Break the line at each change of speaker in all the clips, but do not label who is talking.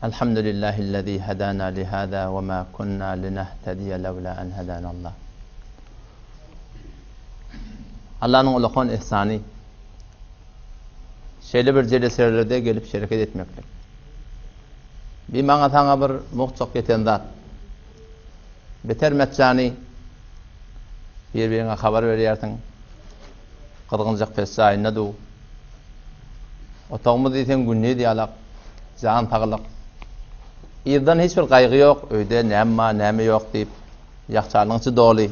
Elhamdülillahi'llezî hedâna lihâzâ ve mâ kunnâ linehtediye levlâ en hedânallah. Allanyň ulakan ihsany şeýle bir jeleselerde gelip şereket etmeklik. Bir maňa saňa bir mugjak ýeten zat. Beter metjany bir-biriňe habar berýärsiň. Gyzgynjak pes jaýynda du. Otagymyz diýseň gündiz ýalak, jan saglyk. Yzdan hiç bir gaýgy ýok, öýde näme bar, näme ýok diýip, ýahçalyň içi doly.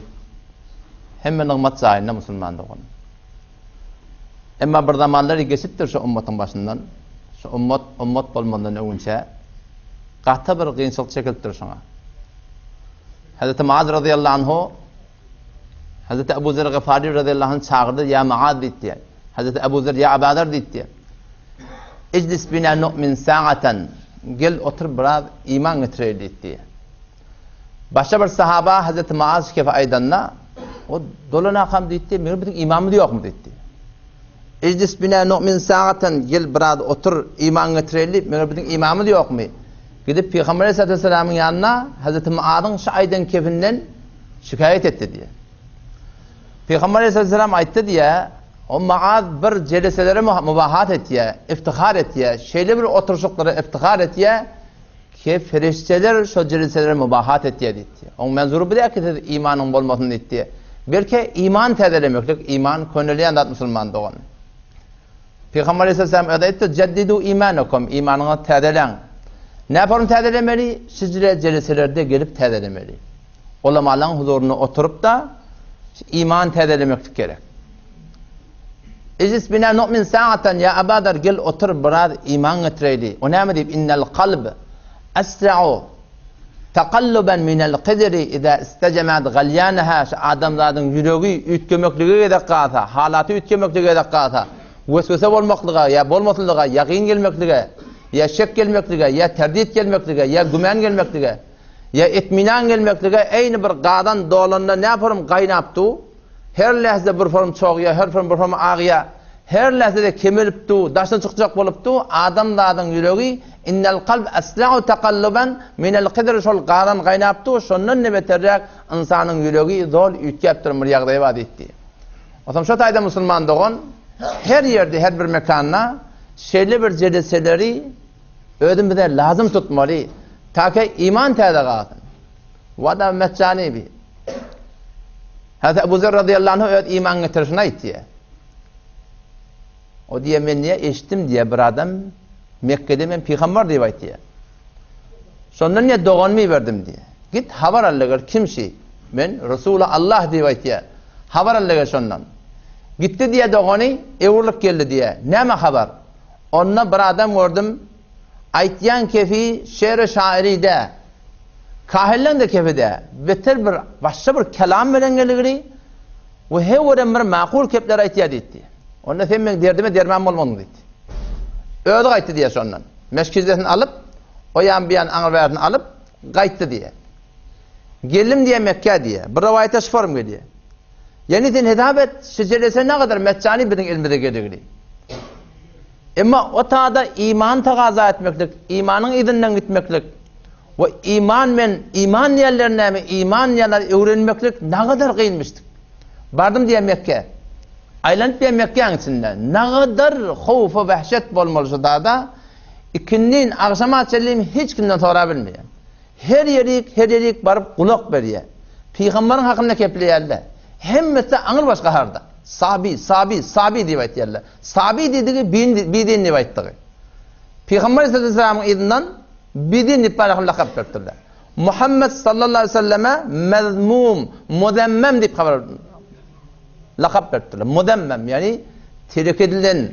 Hemme nygmat jaýynda musulman dogan. Emma bir zamanlar geçipdir şu ummatyň başyndan. Şu ummat ummat bolmazdan öňünçä gaty bir kynçylyk çekilipdir şoňa. Hazreti Muaz razyýallahu anhu Hazreti Abu Zer Gifari razyýallahu anh çagyrdy, ýa Muaz diýdi. Hazreti Abu Zer ýa Abazer diýdi. Ijlis bina nu'min sa'atan. Gel otur biraz iman getireýli diýdi. Başga bir sahaba Hazreti Muaz şu kefe aýdanda, o dolanakam diýdi, meger biziň imanymyz ýokmy diýdi. Ijlis bina nu'min sa'atan, gel biraz otur iman getireýli, meger biziň imanymyz ýokmy? Gidip Pygamber Aleyhissalatu vesselamyň ýanyna Hazreti Muazyň şu aýdan kefinden şikaýat etdi diýýär. Pygamber Aleyhissalatu aýtdy diýýär, o Muaz bir jeleselere mubahat etýär, iftihar etýär, şeýle bir oturyşyklara iftihar etýär, ki ferişteler şo jeleselere mubahat etýär diýdi. Oň menzury bu däl ki siz imanyň bolmasyn diýdi. Belki iman täzelemeklik, iman könelýän zat musulman dogan. Pygamber Aleyhisselam özi aýtdy, Jeddidu imanakum, imanyňyzy täzeläň. Näporum täzelemeli? Şijre jeleselerde gelip täzelemeli. Ulamalaryň huzurynda oturyp-da iman täzelemeklik gerek. Ijlis bina nu'min sa'atan ya Abadar gel otur biraz iman getireýli. O näme diýip innel kalb asra'u Takalluban minel qidri iza istajamat galýanaha şu adamzadyň ýüregi üýtgemeklige gezek galsa, halaty üýtgemeklige gezek galsa, weswese bolmaklyga ýa bolmasynlyga, ýagyn gelmeklige, ýa şek gelmeklige, ýa terdit gelmeklige, ýa gümän gelmeklige, ýa itminan gelmeklige eýni bir gazan dolanda näporum gaýnap du, Her lähze bir form çogýar, her form bir form agýar. Her lähze-de kemelip dur, daşyna çykjak bolup dur. Adamzadyň ýüregi innel kalb esra'u takalluban minel kidr şol gazan gaýnap dur, şondan-da beterräk ynsanyň ýüregi zol üýtgäp duran bir ýagdaýy bar diýipdi. Onsoň şo taýda musulman dogan her ýerde, her bir mekanda şeýle bir jeleseleri özümize lazym tutmaly, take iman täze galsyn. Wada Metjanibi. Hazreti Ebu Zer razyýallahu anhu öz iman getirişini aýtýar. O diýýär, men diýýär, eşitdim diýýär, bir adam Mekgede men pygamber diýip aýtýar. Şondan diýýär, doganymy iberdim diýýär. Git habar al gel, kim şi? Men Resuly Allah diýip aýtýar. Habar al gel şondan. Gitdi diýýär dogany, öwrülip geldi diýýär. Näme habar? Onda bir adam gördüm, aýtýan kefi şer-i şairi dä. Kahilleň-de kefi-dä, beter bir başga bir kelam bilen geligri we hewerem bir makul kepler aýtýar diýdi. Onda sen meň derdime derman bolmadyň diýdi. Özi gaýtdy diýýär şondan. Meşkizesini alyp, o ýan bu ýan aňry-bärisini alyp, gaýtdy diýýär. Geldim diýýär Mekgä diýýär. Bir rowaýata şu form gelýär. Ýagny sen hesap et, şejeresi nagadar metjany biziň elimize geligri. Emma o tada iman tagaza etmeklik, imanyň yzyndan gitmeklik we iman men iman diýenler näme, iman diýenler öwrenmeklik nagadar kynmyşdyk. Bardym diýen Mekge. Aýlanyp diýen Mekgäň içinde nagadar howf we wehşet bolmaly şu dada. Ikindin agşama çenli hiç kimden sora bilmeýän. Her ýerik, her ýerik baryp gulak berýär. Pygambaryň hakynda kepleýärler. Hemmesi-de aňrybaş gaharda. Sabi, sabi, sabi diýip aýtýarlar. Sabi diýdigi bidin diýip aýtdygy. Pygamber aleyhisselamyň yzyndan bidin diýip barahym lakap beripdirler. Muhammet sallallahu aleyhi ve selleme mezmum, muzemmem diýip habar lakap beripdirler. Muzemmem, ýagny terk edilen,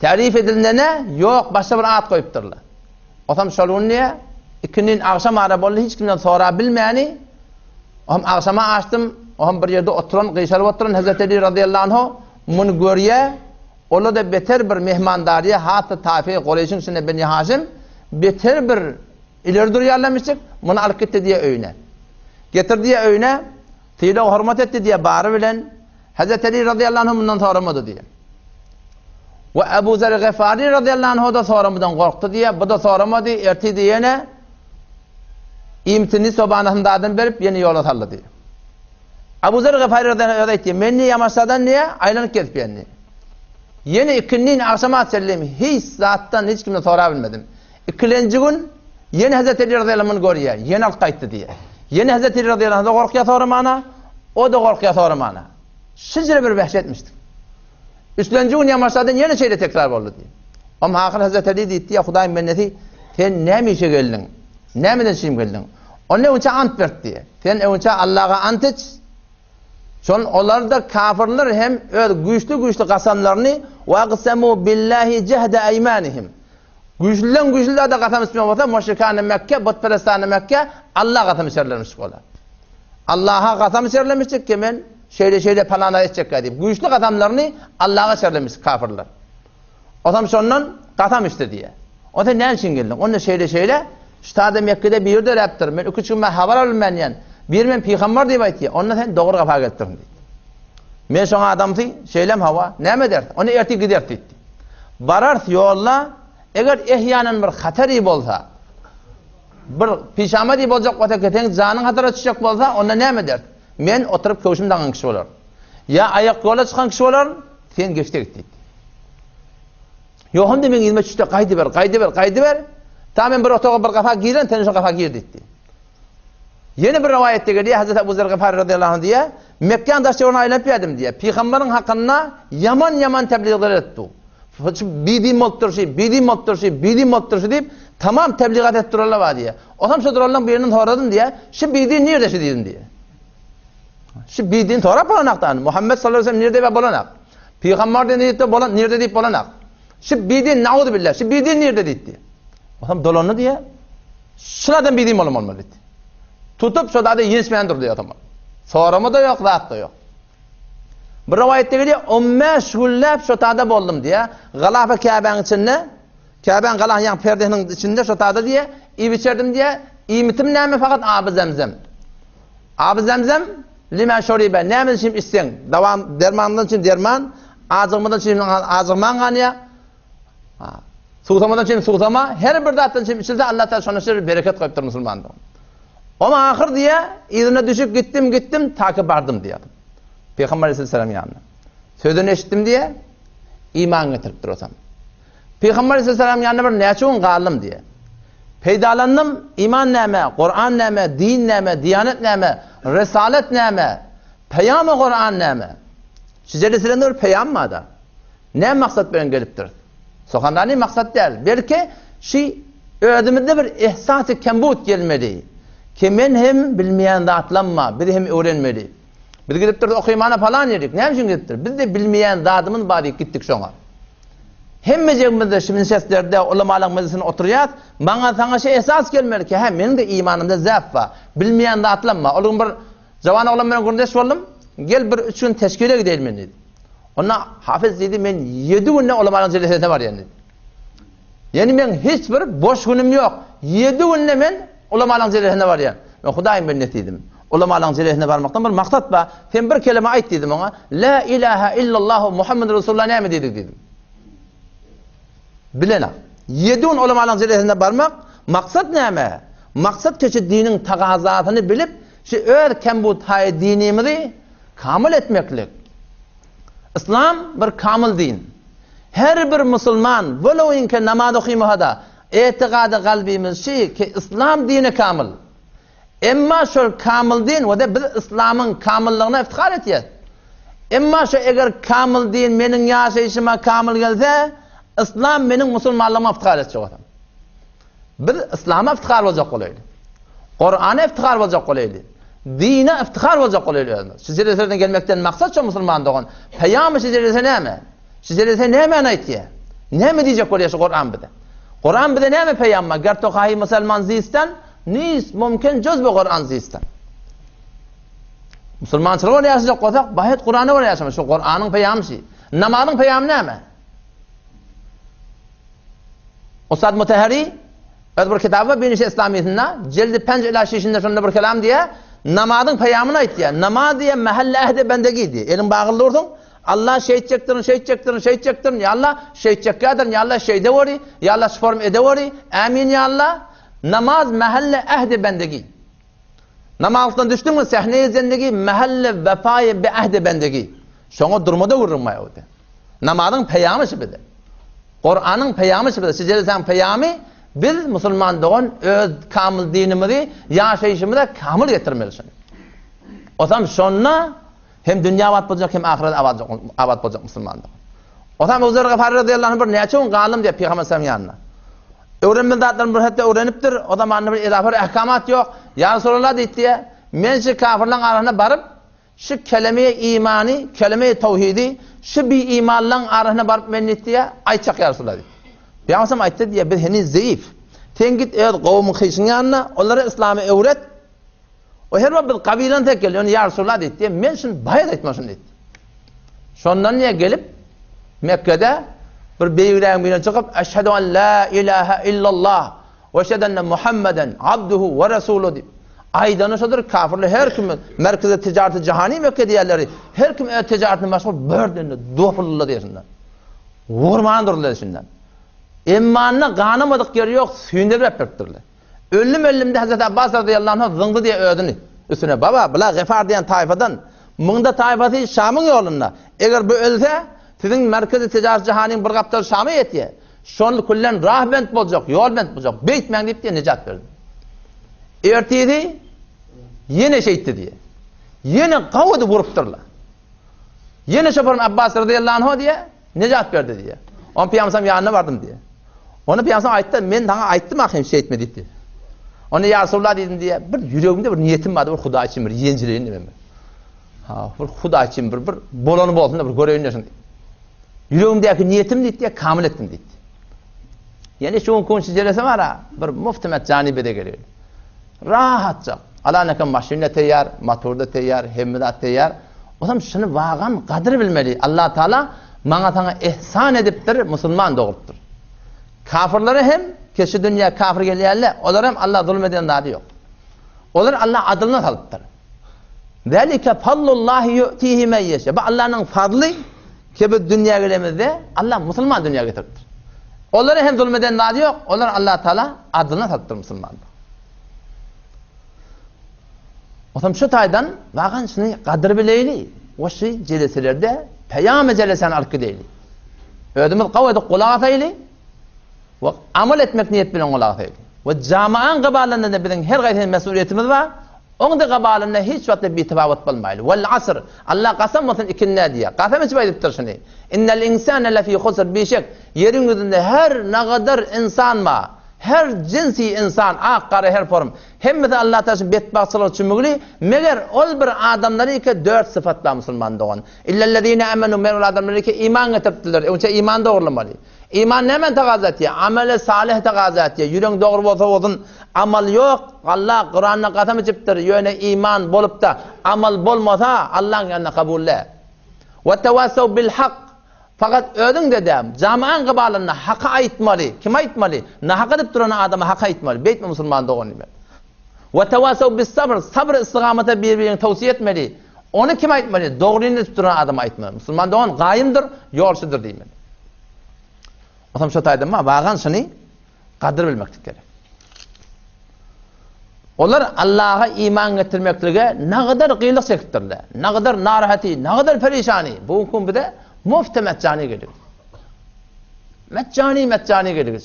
tarif edilene ýok, başga bir at goýupdyrlar. Otam şol gün diýe, ikindin agşam ara boldy, hiç kimden sora bilmäni, Ohm agşama açdym, ohm bir ýerde oturan, gyşaryp oturan Hezreti Eli razyýallahu anhu muny görýä, ola-da beter bir mehmandarýa, has-da Taifeýi Gureýşiň içinde Beni Haşim beter bir ileri durýarlarmyşjyk, muny alyp gitdi diýe öýüne. Getirdi diýe öýüne, sylag-hormat etdi diýe bary bilen, Hezreti Eli razyýallahu anhu mundan soramady diýe. We Ebu Zer Gefari razyallahu anhu-da soramadan gorkdy diýýär. Bu-da soramady, ertir-de ýene iýmitini, sobanasyny zadyny berip, ýene ýola saldy diýýär. Ebu Zer Gefari razyallahu anhu özi aýtýar, Men diýýär, Ýamaşdadan diýýär, aýlanyp gezip ýörün diýýär. Ýene ikindin agşama çenli hiç zatdan hiç kimden sorap bilmedim. Ikilenji gün ýene Hezreti Eli razyallahu anhu görýär, ýene alyp gaýtdy diýýär. Ýene Hezreti Eli razyallahu anhu-da gorkýar soramana, o-da gorkýar soramana. Şinçe bir wehşetmişdik. Üçlenji gün ýamaşadan ýene şeýle tekrar boldy diýdi. Om ahyr Hazreti Ali diýdi, ýa Hudaýyň bendesi, sen näme işe geldiň? Nämeden şim geldiň? Onda öňçe ant berdi diýdi. Sen öňçe Allaha ant iç. Şol olar-da kafirler hem öz güýçli-güýçli gasamlaryny wa gsamu billahi jehde eymanihim. Güýçlüden güýçli zada gasam içmek bolsa, müşrikany Mekke, butperestany Mekke Alla gasam içerlermiş olar. Allaha gasam içerlemişdik ki men şeýle-şeýle palana etjekkä diýip, güýçli gasamlaryny Allaha içerlemiş kafirler. Osam şondan gasam içdi diýýär. O sen näme üçin geldiň? Onda şeýle-şeýle, şu tada Mekgede biri döräpdir. Men iki-üç gün bäri habar albilmän diýen. Biri men pygambar diýip aýtýar. Onda sen dogry gapa gelipdirsiň diýdi. Men şoň adamsy, şeýlem hawa, näme ederis? Onda ertir gideris diýdi. Bararys ýolda, eger ehýanan bir hatary bolsa, bir pişama diýip boljak bolsa, ki seň janyň hatara düşjek bolsa, onda näme ederis? Men oturyp köwşüm daňan kişi bolaryn. Ýa aýak ýola çykan kişi bolaryn, sen geçde git diýdi. Ýok, onda meň yzyma düşde gaýdyber, gaýdyber, gaýdyber. Ta men bir otaga bir gapa giren, sen şo gapa gir diýdi. Ýene bir rowaýatda gelýär, Hazreti Abu Zer Gifari radiyallahu anh diýýär, Mekgäniň daş-töweregine aýlanyp ýördim diýýär. Pygamberiň hakynda ýaman-ýaman tebligler edipdi. Şu bidin bolup durşy, bidin bolup durşy, bidin bolup durşy diýip, tamam tebligat edip durarlar bar diýýär. Osam şu duranlaryň birinden soradym diýýär, şu bidin nirde şu diýdim diýýär. Şu bidin sorap bolanak da, Muhammed sallallahu aleyhi ve sellem nirde we bolanak. Pygamber de nirde bolan, nirde diýip bolanak. Şu bidin nauzu billah, şu bidin nirde diýdi. Osam dolandy diýýär. Şul adam bidin bolan bolmaly diýdi. Tutup şo zady ýençmän durdy adama. Sorama-da ýok, zat-da ýok. Bir rowaýatda gelýär, 15 günläp şo tada boldum diýýär. Galafa Käbäň içinde, Käbäň gala ýaň perdesiniň içinde şo tada diýýär, iýip içerdim diýýär. Iýmitim näme fakat aby zemzem. Aby zemzem lima şoribe, näme üçin içseň, dawam dermandan üçin derman, ajygmadan üçin ajygmaň ganýar. Suwsamadan üçin suwsama, her bir zatdan üçin içilse Allah Taala şonda şeýle bereket goýupdyr musulmanda. Oma ahyr diýe, yzyna düşüp gitdim, gitdim, ta ki bardym diýýär. Pygamber aleyhisselam ýanyna. Sözüni eşitdim diýe, iman getiripdir osam. Pygamber aleyhisselam ýanyna bir näçe gün galdym diýe. Peýdalandym, iman näme, Kur'an näme, din näme, diýanet näme, risalet näme, peýamy Kur'an näme? Şeýle bir peýam bar-da. Näme maksat bilen gelipdiris? Sohanrani maksat däl, belki şi özümizde bir ehsasy kembut gelmeli. Ki men hem bilmeýän zatlam bar, biz hem öwrenmeli. Biz gidipdiris okymana palan ýerik. Näme üçin gidipdiris? Bizde bilmeýän zadymyz bar diýip gitdik şoňa. Hemmejigimiz-de şu mejlislerde, ulamalaryň mejlisinde oturýas. Maňa saňa şi esas gelmeli ki, hä, meniň-de imanymda zäp bar. Bilmeýän zatlam bar. Ol gün bir Jawan oglan bilen gürrüňdeş boldum. Gel bir üç gün teşkile gideýin men diýdi. Onda Hafyz diýdi, men ýedi günde ulamalaryň jelesesine barýan diýdi. Ýani men hiç bir boş günüm ýok. Ýedi günde men ulamalaryň jelesesine barýan. Men Hudaýyň bendesi diýdim. Ulamalaryň jelesesine barmakdan bir maksat bar. Sen bir kelime aýt diýdim oňa. La ilaha illallah Muhammed Resulullah näme diýdik diýdim. Bilenak. Ýedi gün ulamalaryň jelesesine barmak maksat näme? Maksat keçi diniň tagazasyny bilip, Şu öz kembuthaýy dinimizi kamyl etmeklik. Yslam bir kamyl din. Her bir musulman wolow inke namaz okymasa-da, etigady galbymyz şi ki yslam dini kamyl. Emma şol kamyl din we-de biz yslamyň kamyllygyna iftihar etýäs. Emma şo eger kamyl din meniň ýaşaýşyma kamyl gelse, yslam meniň musulmanlygyma iftihar etjek bolsa. Biz yslama iftihar boljak bolaýly. Kurana iftihar boljak bolaýly. Dine iftihar boljak bolaýly özümiz. Şu jeleseden gelmekden maksat şu musulman dogan. Peýamy şu jelese näme? Şu jelese nämäni aýtýar? Näme diýjek bolýar şu Kuran bize? Kuran bize näme peýam bar? Ger tokahy musulman zistan, nis mümkin juz bu Kuran zistan. Musulmançylyk bolup ýaşajak bolsak, baýat Kurana görä ýaşamaly. Şu Kuranyň peýamy şu. Namazyň peýamy näme? Ussat Mutahhari öz bir kitaby bar Binişi Islamyýetinde, jildi penç ila şişinde şonda bir kelam diýýär, namazyň peýamyny aýtýar. Namaz diýýär, mähelle ähdi bendegi diýýär. Eliň bagly dursuň, Allah şeýtjekdirin, şeýtjekdirin, şeýtjekdirin, ýa Allah, şeýtjekkädirin, ýa Allah şeýdeweri, ýa Allah şu form edeweri, ämin ýa Allah. Namaz mähelle ähdi bendegi. Namazdan düşdüňmi, sähneýi zendegi, mähelle wefaýy bi ähdi bendegi. Şoňa durmada gürrüň bar ýa Namazyň peýamy şu bize. Kuranyň peýamy şu bize. Şu jelesäň peýamy biz musulman dogan öz kamyl dinimizi ýaşaýşymyza kamyl getirmeli şuny. Osam şonda hem dünýä abat boljak hem ahyret abat boljak musulman dogan. Osam Ebu Zer Gafary radiyallahu anh bir näçe gün galdym diýip Pygamber sallam ýanynda. Öwrenmeli zatlaryny bir hetde öwrenipdir. O zamanda bir edafa bir ahkamat ýok. Ýa Resulallah diýdi, men şu kafirlaryň arasyna baryp Şu keleme-i imany, keleme-i towhidi şu bi-imanlaň arasyna baryp men diýdi, aýtjak ýa Resulallah diýdi. Pygamber aýtdy diýdi, biz heniz zeýif. Sen git öz gowumyň hyşyň ýanyna, olara yslamy öwret. O her bir biz gabylansak gel, ýöne ýa Resulallah diýdi, men şuny baýat aýtma şuny diýdi. Şondan diýe gelip Mekgede bir beýigrägiň birine çykyp, Eşhedü en la ilahe illallah We eşhedü enne Muhammeden abduhu we resuluhu diýip, aýdany şodur, kafirler her kim merkezi tijareti jahani Mekke diýerleri, her kim öz tijaretine meşgul birden dopuldylar diýşinden. Vurman durdular diýşinden. Emmanda ganamadyk ýeri ýok, süýndirip beripdirler. Öldüm öldümde Hazreti Abbas radıyallahu anh zyňdy diýe özüni. Üstüne baba, bula Gefar diýen taýfadan, muňda taýfasy Şamyň ýolunda. Eger bu ölse, siziň merkezi tijaret jahanyň bir gapdaly Şama ýetýär. Şol küllen rah bent boljak, ýol bent boljak, beýtmäň diýip diýe nejat berdi. Ertesi ýene şeýtdi diýe. Ýene gawudy urupdyrlar. Ýene şoparym Abbas radiyallahu anhu diýe nejat berdi diýe. On pyýamsam ýanyna bardym diýe. Onu pyýamsam aýtdy, men saňa aýtdym ahym şeýtme diýip diýe. Onu ýa Resulullah diýdim diýe, bir ýüregimde bir niýetim bardy, bir Hudaý üçin bir ýenjileýin diýip. Ha, bir Hudaý üçin bir bir bolany bolsun da bir göreýin diýip. Ýüregimdäki niýetim diýdi, kamyl etdim diýdi. Ýene şu gün şu jelese bar, bir mufti metjani bede geliyor. Rahatça. Alanaka maşyn da teýýar, motor da teýýar, hemme zat teýýar. Otam şuny wagan gadyr bilmeli. Allah Taala maňa saňa ihsan edipdir, musulman dogrupdyr. Kafirlere hem keşi dünýä kafir gelýärler, olar hem Allah zulum eden zady ýok. Olar Allah adylyna salypdyr. Zalika fadlullahi yu'tihi men yasha. Bu Allah'yň fadly ki biz dünýä gelemizde Allah musulman dünýä getiripdir. Olara hem zulum eden zady ýok. Olar Allah Taala adylyna salypdyr musulman. Otam şu taýdan wagan şuny gadyr bileýli. We şu jeleselerde peýamy jeleseni alyp gideýli. Özümiz gawy edip gulak asaýly. We amal etmek niýet bilen gulak asaýly. We jamaanyň gabalynda biziň her gaýsy mesuliýetimiz bar. Oň-da gabalynda hiç wagtda bitebawut bolmaýly. Wal asr, Alla gasam bolsun ikindä diýýär. Gasam içip aýdypdyr şuny. Innel insane lefî husr, bişek, ýeriň ýüzünde her nagadar ynsan bar. Her jinsi ynsan, ak, gara her form. Hemmesi Alla taşy betbagtçylyga çümügli, meger ol bir adamlary ki dört sypat bar musulman dogan. Illellezine amenu, meger ol adamlary ki iman getiripdirler. Öňçe iman dogrulamaly. Iman nämäni tagaza etýär? Ameli salyh tagaza etýär. Ýüregiň dogry bolsa bolsun, amal ýok. Allah Kuranda kasam içipdir, ýöne iman bolupda amal bolmasa, Allaň ýanynda kabul däl. We tawassaw bil hak. Fakat özüň-de däl, jamaň gybalynda haky aýtmaly. Kim aýtmaly? Nahak edip duran adama haky aýtmaly. Beýtme musulman dogan diýmek. We tawassaw bis sabr. Sabr istigamata bir-biriňi towsiýe etmeli. Ony kim aýtmaly? Dogryny edip duran adama aýtmaly. Musulman dogan gaýymdyr, ýolçudyr diýmeli. Otam şo taýdan ma wagan şuny gadyr bilmeklik gerek. Olar Allaha iman getirmeklige nagadar gylyk çekipdirler. Nagadar narahaty, nagadar perişany. Bu gün bize mufti metjani gelir. Metjani metjani gelir.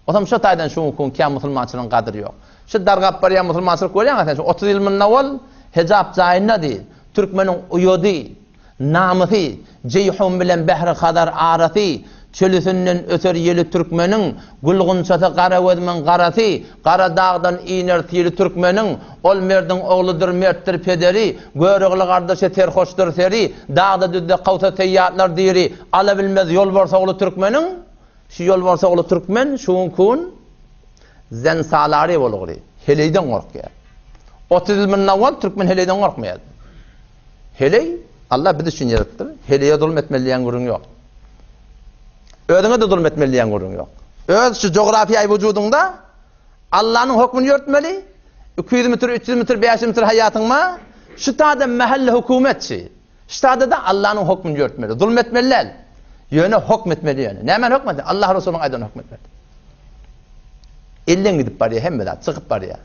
Otam şo taýdan şu gün kän musulmançylygyň gadyry ýok. Şu dargap barýan musulmançylyk görýäňä sen şu 30 ýyl mundan owal hijap jaýynda diý. Türkmeniň uýady, Namysy, Jeýhun bilen Bähri-Hazar arasy, Çölüsinden öser ýeli türkmeniň, Gül-gunçasy Garagözümiň garasy, Gara dagdan iner sili türkmeniň, Ol merdiň ogludyr, mertdir pederi, Görogly gardaşy serhoşdyr seri, Dagda-düzde kowsa seýýatlar diri, Alabilmez ýolbars ogly türkmeniň, Şu ýolbars ogly türkmen şu günki gün zen salary bolugly, heleýden gorkýar. 30 ýyl mundan owal türkmen heleýden gorkmaýardy. Heleý, Allah biz üçin ýaradypdyr. Heleýe zulum etmeli diýen gürrüň ýok. Özüňe-de zulum etmeli diýen gürrüň ýok. Öz şu jografiýaý wujudyňda Allanyň hökmüni ýörtmeli. 200 metr, 300 metr, 500 metr haýatyň bar. Şu taýda mähelle hökümetçi. Ştada-da Allanyň hokmuny ýörtmeli. Zulum etmeli däl. Ýöne hokm etmeli ýöne. Nämäni hokm etmeli? Allah Resulynyň aýdanyny hokm etmeli. Elden gidip barýar hemme zat, çykyp barýar.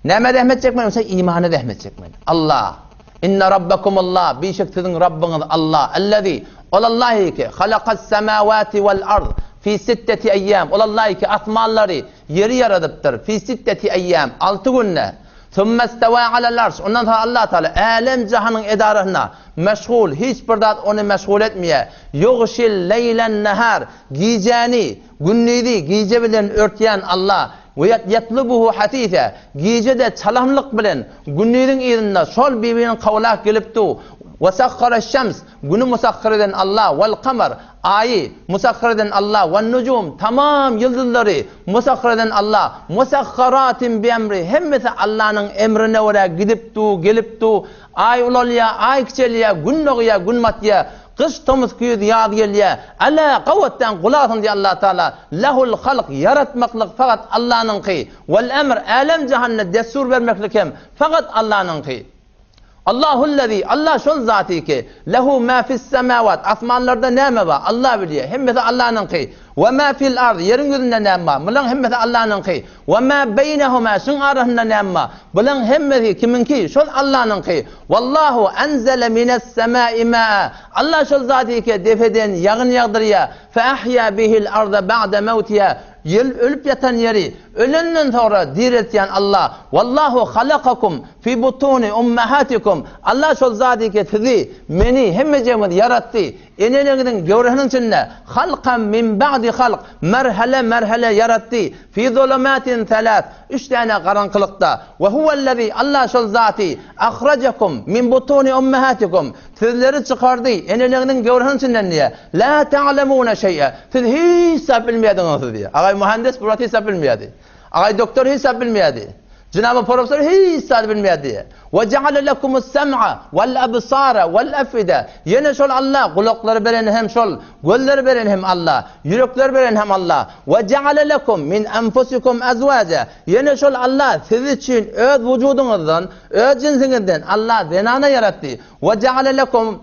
Nämä zähmet çekmeli? Sen imana zähmet çekmeli. Allah. Inne rabbakumullah, bişek siziň Rabbyňyz Allah. Allazi, ol Allah ki, halakas semawati wal ard fi sitteti eýýam. Ol Allah ki asmanlary, ýeri ýaradypdyr. Fi sitteti eýýam, 6 günde. Sümmestewâ alel arş, ondan soň Allah Tagala älem-jahanyň edarasyna meşgul, hiç bir zat ony meşgul etmeýär. Ýugşil leýlen nehar, gijäni, gündizi gije bilen örtýän Allah. We ýetlubuhu hasise, gije-de çalamlyk bilen gündiziň yzynda şol bir-birini kowlap gelip dur. We sahharaş-şems, Güni musahhyr eden Allah, wal-kamar, Aýy, musahhyr eden Allah, wan-nujum, tamam ýyldyzlary, musahhyr eden Allah, musahharatin bi-emri, hemmesi Allanyň emrine görä gidip dur, gelip dur, Aý ulalýar, Aý kiçelýär, Gün dogýar, Gün batýar, gyş, tomus, güýz, ýaz gelýär, Älä, gabatdan gulak asyň diýýär Allah Tagala, Lahul halk, ýaratmaklyk fakat Allanyňky, wal-emr, älem-jahanda dessur bermeklik hem fakat Allanyňky. Allahullezî, Allah şol Zaty ki, lehu mâ fis-semâwât, asmanlarda näme bar, Allah bilýär, hemmesi Allanyňky, we mâ fil-ard, ýeriň ýüzünde näme bar, bulaň hemmesi Allanyňky, we mâ beýnehumâ, şuň arasynda näme bar, bulaň hemmesi kimiňki, şol Allanyňky, Wallahu enzele mines-semâi mâ'a, Allah şol Zaty ki, depeden ýagyn ýagdyrýar, fe-ahýâ bihil-arda ba'de mewtihâ, Ýel ölüp ýatan ýeri ölenden soňra direltýän Allah, Wallahu halakakum fi butuni ummahatikum, Allah şol zady ki sizi, meni, hemmejigimizi ýaratdy, eneleriňiziň göwresiniň içinde, halkan min ba'di halk, merhele-merhele ýaratdy, fi zulumatin selas, üç däne garaňkylykda, we huwellezi, Allah şol zaty, ahrajakum min butuni ummahatikum, Sizleri çykardy, eneleriňiziň göwresiniň içinden diýýär. Lä ta'lemune şeý'e. Siz hiç zat bilmeýärdiňiz siz diýýär. Agaý muhandis bu wagt hiç zat bilmeýärdi. Agaý doktor hiç zat bilmeýärdi. Jenaby professor hiç zat bilmeýärdi diýýär. We ja'ale lekumus sem'a wal absara wal afida. Ýene şol Allah gulaklary beren hem şol, gözleri beren hem Allah, ýürekleri beren hem Allah. We ja'ale lekum min enfusikum azwaja. Ýene şol Allah siz üçin öz wujudyňyzdan Öz jynsyňyzdan Allah zenana ýaratdy. We ja'ale lekum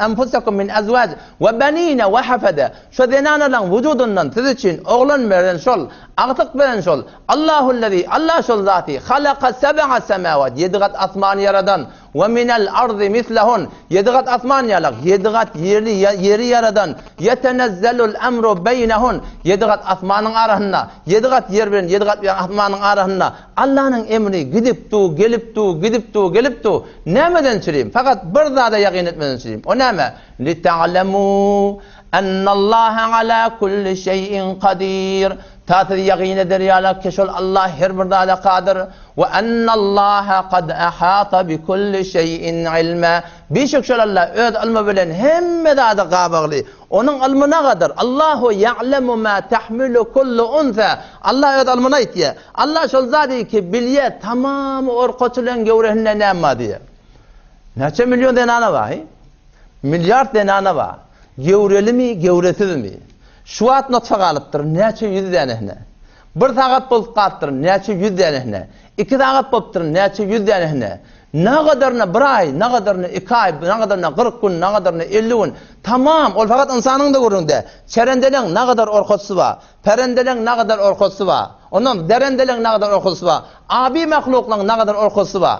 enfusekum min azwaj we banina we hafada. Şo zenanalaň wujudyndan siz üçin oglan beren şol, agtyk beren şol. Allahullezî, Allah şol zaty, halaka seb'a semawat, ýedi gat asmany ýaradan, we minel ardy mislehun, ýedi gat asman ýalak, ýedi gat ýeri ýeri ýaradan, ýetenezzelul emru beýnehun, ýedi gat asmanyň arasynda, ýedi gat ýer bilen ýedi gat asmanyň arasynda Allanyň emri gidip du, gelip du, gidip du, gelip du. Nämeden çürim? Fakat bir zada ýakyn etmeden çürim. O näme? Lita'lemu ennallaha ala kulli şeýin kadir. Ta siz ýakyn eder ýaly ki şol Allah her bir zada kadyr. We ennallaha kad ahata bi kulli şeýin ilma. Bişek şol Allah öz ylmy bilen hemme zady gabagly. Onuň ylmy nagadyr? Allahu ýa'lemu ma tahmilu kullu unsa. Allah öz ylmyny aýtýar. Allah şol zady ki bilýär, tamamy orkaçylaryň göwresinde näme bar diýýär. Näçe million zenana bar, he? Milliard zenana bar. Göwrelimi, göwresizmi? Şu wagt nutfa galypdyr, näçe ýüz dänesine. Bir sagat bolup galypdyr, näçe ýüz dänesine. Iki sagat bolupdyr, näçe ýüz dänesine. Nagadaryna bir aý, nagadaryna iki aý, nagadaryna 40 gün, nagadaryna 50 gün. Tamam, ol fakat ynsanyň-da gürrüňde. Çerendeleň nagadar orkaçysy bar. Perendeleň nagadar orkaçysy bar. Ondan derendeleň nagadar orkaçysy bar. Abi mahluklaň nagadar orkaçysy bar.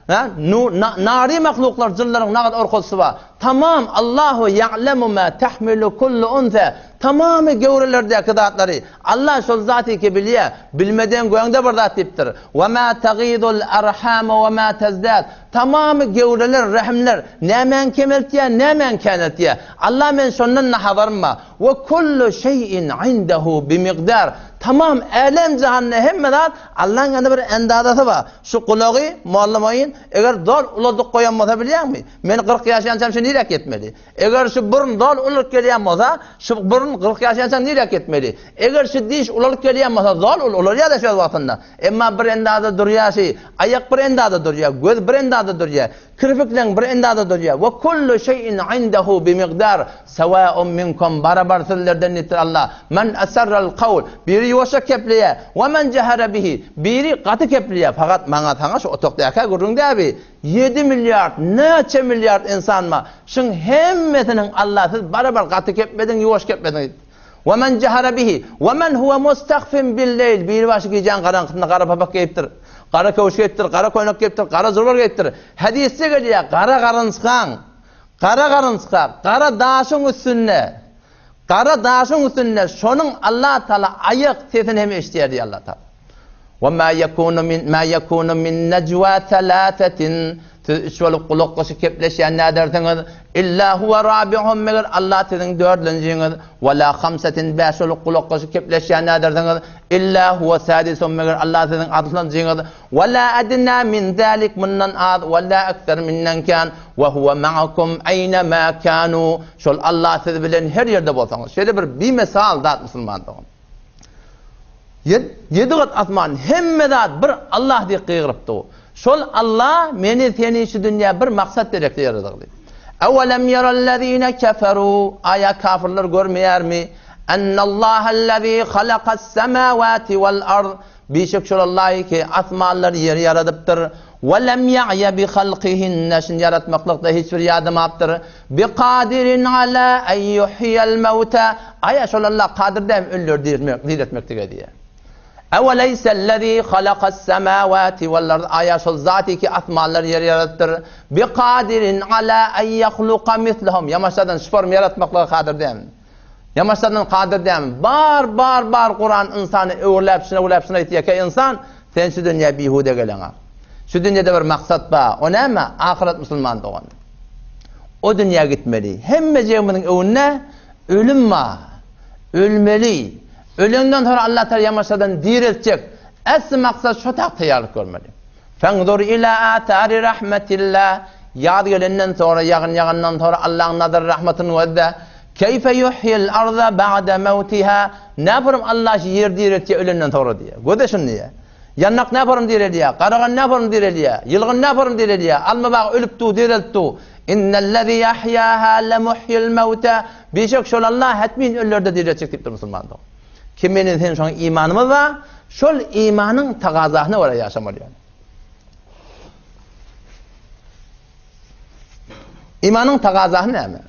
Ha? Nu, na, nari mahluklar, jynlaryň nagadar orkaçysy bar. Tamam, Allahu ya'lemu ma tahmilu kullu unsa. Tamamy göwrelerdäki zatlary Allah şol zaty ki bilýär, bilmeden göňde bir zat diýipdir. Wa ma tagidul arhamu wa ma tazdad. Tamamy göwreler, rehimler nämäni kemeltýär, nämäni käneltýär. Allah men şondan da habarym bar. Wa kullu şeýin indehu bi miqdar. Tamam älem jahanda hemme zat Allaň ýanynda bir endazasy bar. Şu gulagy mollum oýun eger dol uladyk goýan bolsa bilýäňmi? Men 40 ýaşaýançam şu niräk ýetmeli? Eger şu burun doly ulalyp gelýän bolsa, şu burun 40 ýaşaýança niräk ýetmeli? Eger şu diş ulalyp gelýän bolsa, doly ul ulalýar-da şol wagtynda. Emma bir endada durýar şi, aýak bir endada durýar, göz bir endada durýar. Kirpikleň bir endaza durýar. We kullu şeýin indehu bi miqdar, sawa'un minkum, barabar sizlerden diýipdir Allah. Men esarral kawl, biri ýuwaşja kepleýär, we men jehara bihi, biri gaty kepleýär. Fakat maňa saňa şu otagdaky gürrüň däl bi. Ýedi milliard, näçe milliard ynsan bar. Şuň hemmesiniň Allah siz barabar gaty keplediň, ýuwaş keplediň. We men jehara bihi, we men huwe mustahfin bil-leýl, biri başy gijäň garaňkysynda gara papak geýipdir, gara köwüş geýipdir, gara köýnek geýipdir, gara jurbar geýipdir. Hadysda gelýär, gara garynçgaň, gara garynçga, gara daşyň üstünde, gara daşyň üstünde şonuň Allah Taala aýak sesini hem eşidýär diýýär Allah Taala. Ve ma yekunu min ma yekunu min najwa thalathatin Siz üç bolup gulaklaşyp gepleşýän nädersiňiz? Illa huwa rabi'uhum meger Allah siziň dördünjiňiz. Ve la hamsatin bäş bolup gulaklaşyp gepleşýän nädersiňiz? Illa huwa sadisuhum meger Allah siziň altynjyňyz. Ve la adna min zalik mundan az ve la ekser minden kän ve huwa ma'akum ayna ma kanu Şol Allah siz bilen her ýerde bolsaňyz. Şeýle bir bimesal zat musulman dogan. Ýedi gat asman, hemme zat bir Allah diýip gygyryp dur. Şol Allah meni, seni şu dünýä bir maksat derekli ýaradygdy. Ewelem ýerellezine keferu, aýa kafirler görmeýärmi? Ennallahellezî halakas-semawati wal-ard, Bişek şol Allahy ki, asmanlary ýeri ýaradypdyr. We lem ýa'ýa bi halkyhinne, şuny ýaratmaklykda hiç bir ýadamapdyr. Bi kadirin ala en ýuhýiýel mewta, aýa şol Allah kadyr dälmi ölüleri diriltmek, diriltmeklige diýýär. Eweleýsellezî halakas-semawati wal-ard, aýa şol zaty ki, asmanlary ýeri ýaradypdyr. Bi kadirin ala en ýahluka mislehum, ýamaşadan şu form ýaratmaklyga kadyr dälmi? Ýamaşlardan kadyr dälmi? Bar, bar, bar Kuran ynsany öwürläp, şuna öwürläp, şuna aýtýar ki, ynsan, sen şu dünýä bihuda geleňa. Şu dünýede bir maksat bar. O näme? Ahyret musulman dogan. O dünýä gitmeli. Hemmejigimiziň öňünde ölüm bar. Ölmeli. Ölenden soňra Allah Taala ýamaşlardan direltjek. Äsli maksat şo tak taýýarlyk görmeli. Fenzur ila athari rahmetillah, Ýaz gelenden soňra, ýagyn ýagandan soňra Allahyň nazar rahmatyny gözle. Keýfe yuhyil arza ba'de mewtiha, Näporum Allah şu ýeri direltýär ölenden soňra diýýär. Gözle şuny diýýär. Ýandak näporum direlýär, garagan näporum direlýär, ýylgyn näporum direlýär, alma bagy ölüp dur, direlip dur. Innellezî ahyâhâ lemuhyil mewtâ, Bişek şol Allah hetmin ölüleri-de direltjek diýipdir musulman dogan. Kim meniň sen şoňa imanymyz bar, şol imanyň tagazasyna görä ýaşamaly ýaly. Imanyň tagazasy näme?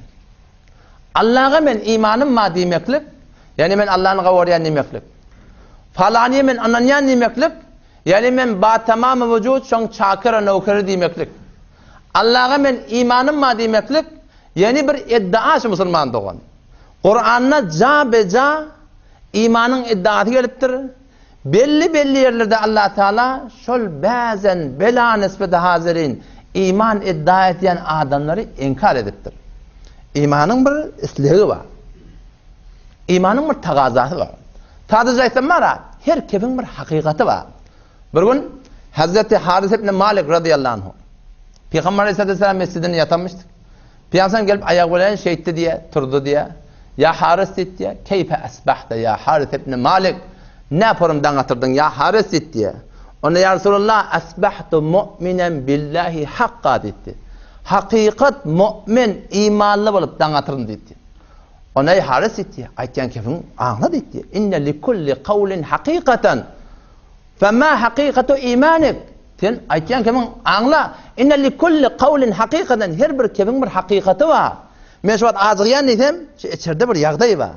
Allaha men imanym bar diýmeklik, ýagny men Allahny gawarýan diýmeklik. Falanyýa men ynanýan diýmeklik, ýagny men ba tamamy wujud şoň çakyra nowkeri diýmeklik. Allaha men imanym bar diýmeklik, ýagny bir iddia şu musulman dogan. Kuranda ja-be-ja imanyň iddiasy gelipdir. Belli-belli ýerlerde Allah Taala şol bäzen bela nisbeti hazirin iman iddia edýän adamlary inkar edipdir. Imanyň bir islegi bar. Imanyň bir tagazasy bar. Sadaja aýtsam bar, her kefiň bir hakykaty bar. Bir gün Hazreti Haris ibn Malik radıyallahu anhu Peygamber aleyhisselatü mescidinde ýatanmyşdyk. Pygamberimiz gelip aýagy bilen şeýtdi diýýär, turdy diýýär. Ýa Haris diýdi diýýär, Keýfe asbahta ýa Haris ibn Malik? Näporum daň atyrdyň ýa Haris diýdi diýýär. Onda ýa Resulallah, asbahtu mu'minen billahi hakka diýdi. Hakykat mu'min, imanly bolup daň atyryn diýdi. Onda eý Haris diýdi, aýtýan kefiň aňla diýdi. Inne likulli kawlin hakykatan. Fema hakykatu imanik? Sen aýtýan kebiň aňla. Inne li kulli kawlin hakykatan her bir kebiň bir hakykaty bar. Men şu wagt ajygýan diýsem, şu içerde bir ýagdaý bar.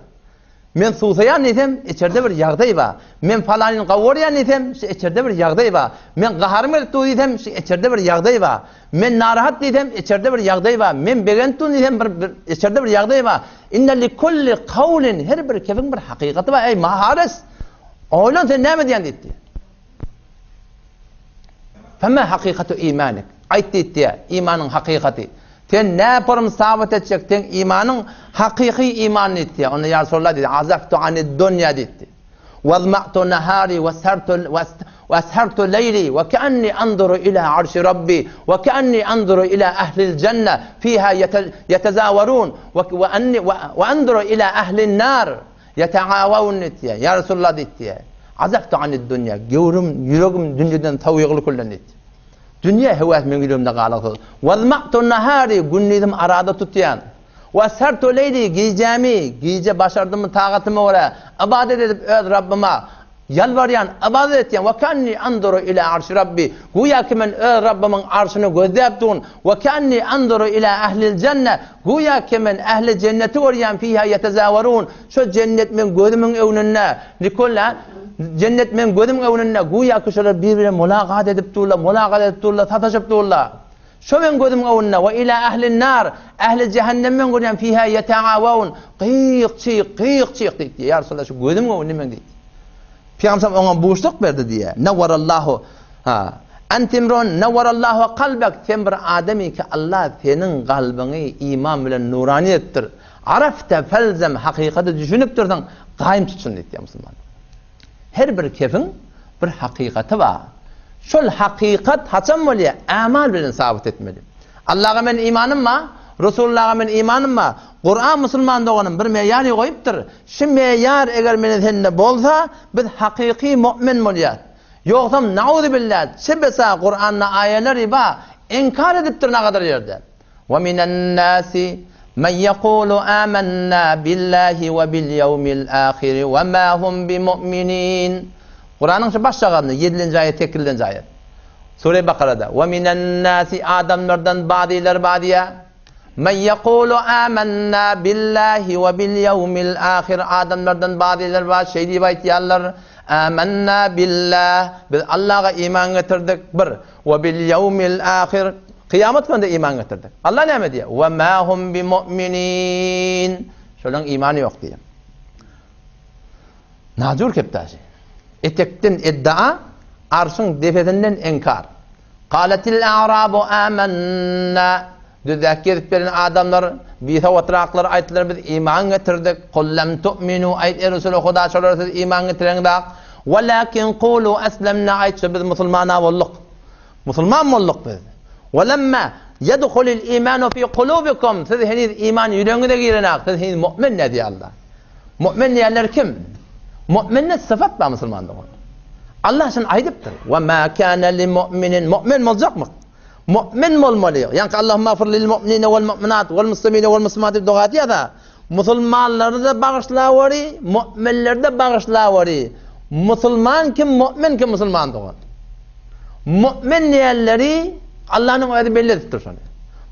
Men suwsaýan diýsem, içerde bir ýagdaý bar. Men palanyny gowurýan diýsem, şu içerde bir ýagdaý bar. Men gaharym gelip dur diýsem, şu içerde bir ýagdaý bar. Men narahat diýsem, içerde bir ýagdaý bar. Men begenip dur diýsem, bir, bir içerde bir ýagdaý bar. Inne li kulli kawlin her bir kebiň bir hakykaty bar. Eý Maharis! Oýlan sen näme diýýän diýdi. Fema hakykatu imanik? Aýt diýdi, imanyň hakykaty. Sen näporum sabyt etjek, seň imanyň hakyky iman diýdi. Onda ýa Resulallah diýdi, azaftu anid dunýa diýdi. Wazma'tu nahari we sartu we ashartu leýli we keanni anzuru ila arşi rabbi we keanni anzuru ila ahlil jenne fiha yetazawarun we anni we anzuru ila ahlin nar Ýetagawaun diýdi. Ýa Resulallah diýdi. Azaftu anid dunýa. Göwrüm, ýüregim dünýeden sowýygly küllen diýdi. Dünýä höwes meň ýüregimde galyksyz. Wazma'tu nahari, gündizim arada tutýan. Washartu leýli, gijämi, gije başardymy tagatyma görä, ybadat edip öz Rabbyma, ýalbarýan, ybadat etýän. Wa kanni anzuru ila arşi Rabbi, güýä ki men öz Rabbymyň arşyny gözläp durun. Wa kanni anzuru ila ahlil jenne, güýä ki men ähli jenneti görýän, fiha ýetezawerun, şo jennet meň gözümiň öňünde, Nikola, Jennet meň gözümiň öňünde, güýä ki şolar bir-birine mulagat edip durlar, mulagat edip durlar, sataşyp durlar. Şo meň gözümiň öňünde, we ila ählin nar, ähli jähennemi men görýän, fiha ýeteawaun, gyýyk-çyýk, gyýyk-çyýk diýip diýýär. Ýa Resulallah, şu gözümiň öňünde meň diýdi. Pygamberimiz oňa buşluk berdi diýýär. Nawwarallahu, ha, Ente imrun nawwarallahu kalbek, sen bir adamy ki Allah seniň kalbyňy iman bilen nurany edipdir. Arafte felzem, hakykata düşünipdirsiň, gaýym tut şuny diýýär musulman. Her bir kefiň bir hakykaty bar. Şol hakykat haçan bolýar? Amal bilen sabyt etmeli. Allaha men imanym bar, Resulullaha men imanym bar. Kuran musulman doganym bir meýary goýupdyr. Şu meýar eger meni sende bolsa, biz hakyky mu'min bolýas. Ýogsam nauzubillah, çebesa Kuranda aýalary bar, inkar edipdir nagadar ýerde. Wa minen nasi men ýekulu amenna billahi we bil ýewmil ahiri we ma hum bimu'minin. Kuranyň şu başjagazynda ýedilenji aýat, sekizinji aýat. Sure Bakarada we minen nasi adamlardan bazylary bar diýýär. Men ýekulu amenna billahi we bil ýewmil ahir adamlardan bazylary bar şeý diýip aýtýarlar. Amenna billah biz Allaha iman getirdik bir We bil ýewmil ahir, kyýamat gününe iman getirdik. Allah näme diýýär? We ma hum bimu'minin. Şolaryň imany ýok diýýär. Najur kepdaşy. Etekden iddia, arşyň depesinden inkar. Kaletil a'rabu amanna. Düzdäki gezip gelen adamlar, bisowatraklar aýtdylar, biz iman getirdik. Kul lem tu'minu, aýt eý Resuly Huda şolara siz iman getireňzak. Walakin kulu eslemna, aýt şu biz musulmana bolduk. Musulman bolduk biz. Welemma yedhulil imanu fi kulubikum, siz heniz iman ýüregiňize girenak, siz heniz mu'min däl diýýär Allah. Mu'min diýenler kim? Mu'minde syfat bar musulman dogan. Allah şuny aýdypdyr. Ve ma kana li mu'minin, mu'min boljakmy? Mu'min bolmaly. Ýaňky Allahumma gfir lil mu'minine wal mu'minat wal muslimine wal muslimat diýip doga edýär-de. Musulmanlary-da bagyşlaweri, mu'minleri-de bagyşlaweri. Musulman kim, mu'min kim musulman dogan. Mu'min diýenleri Allanyň özi belli edipdir şony.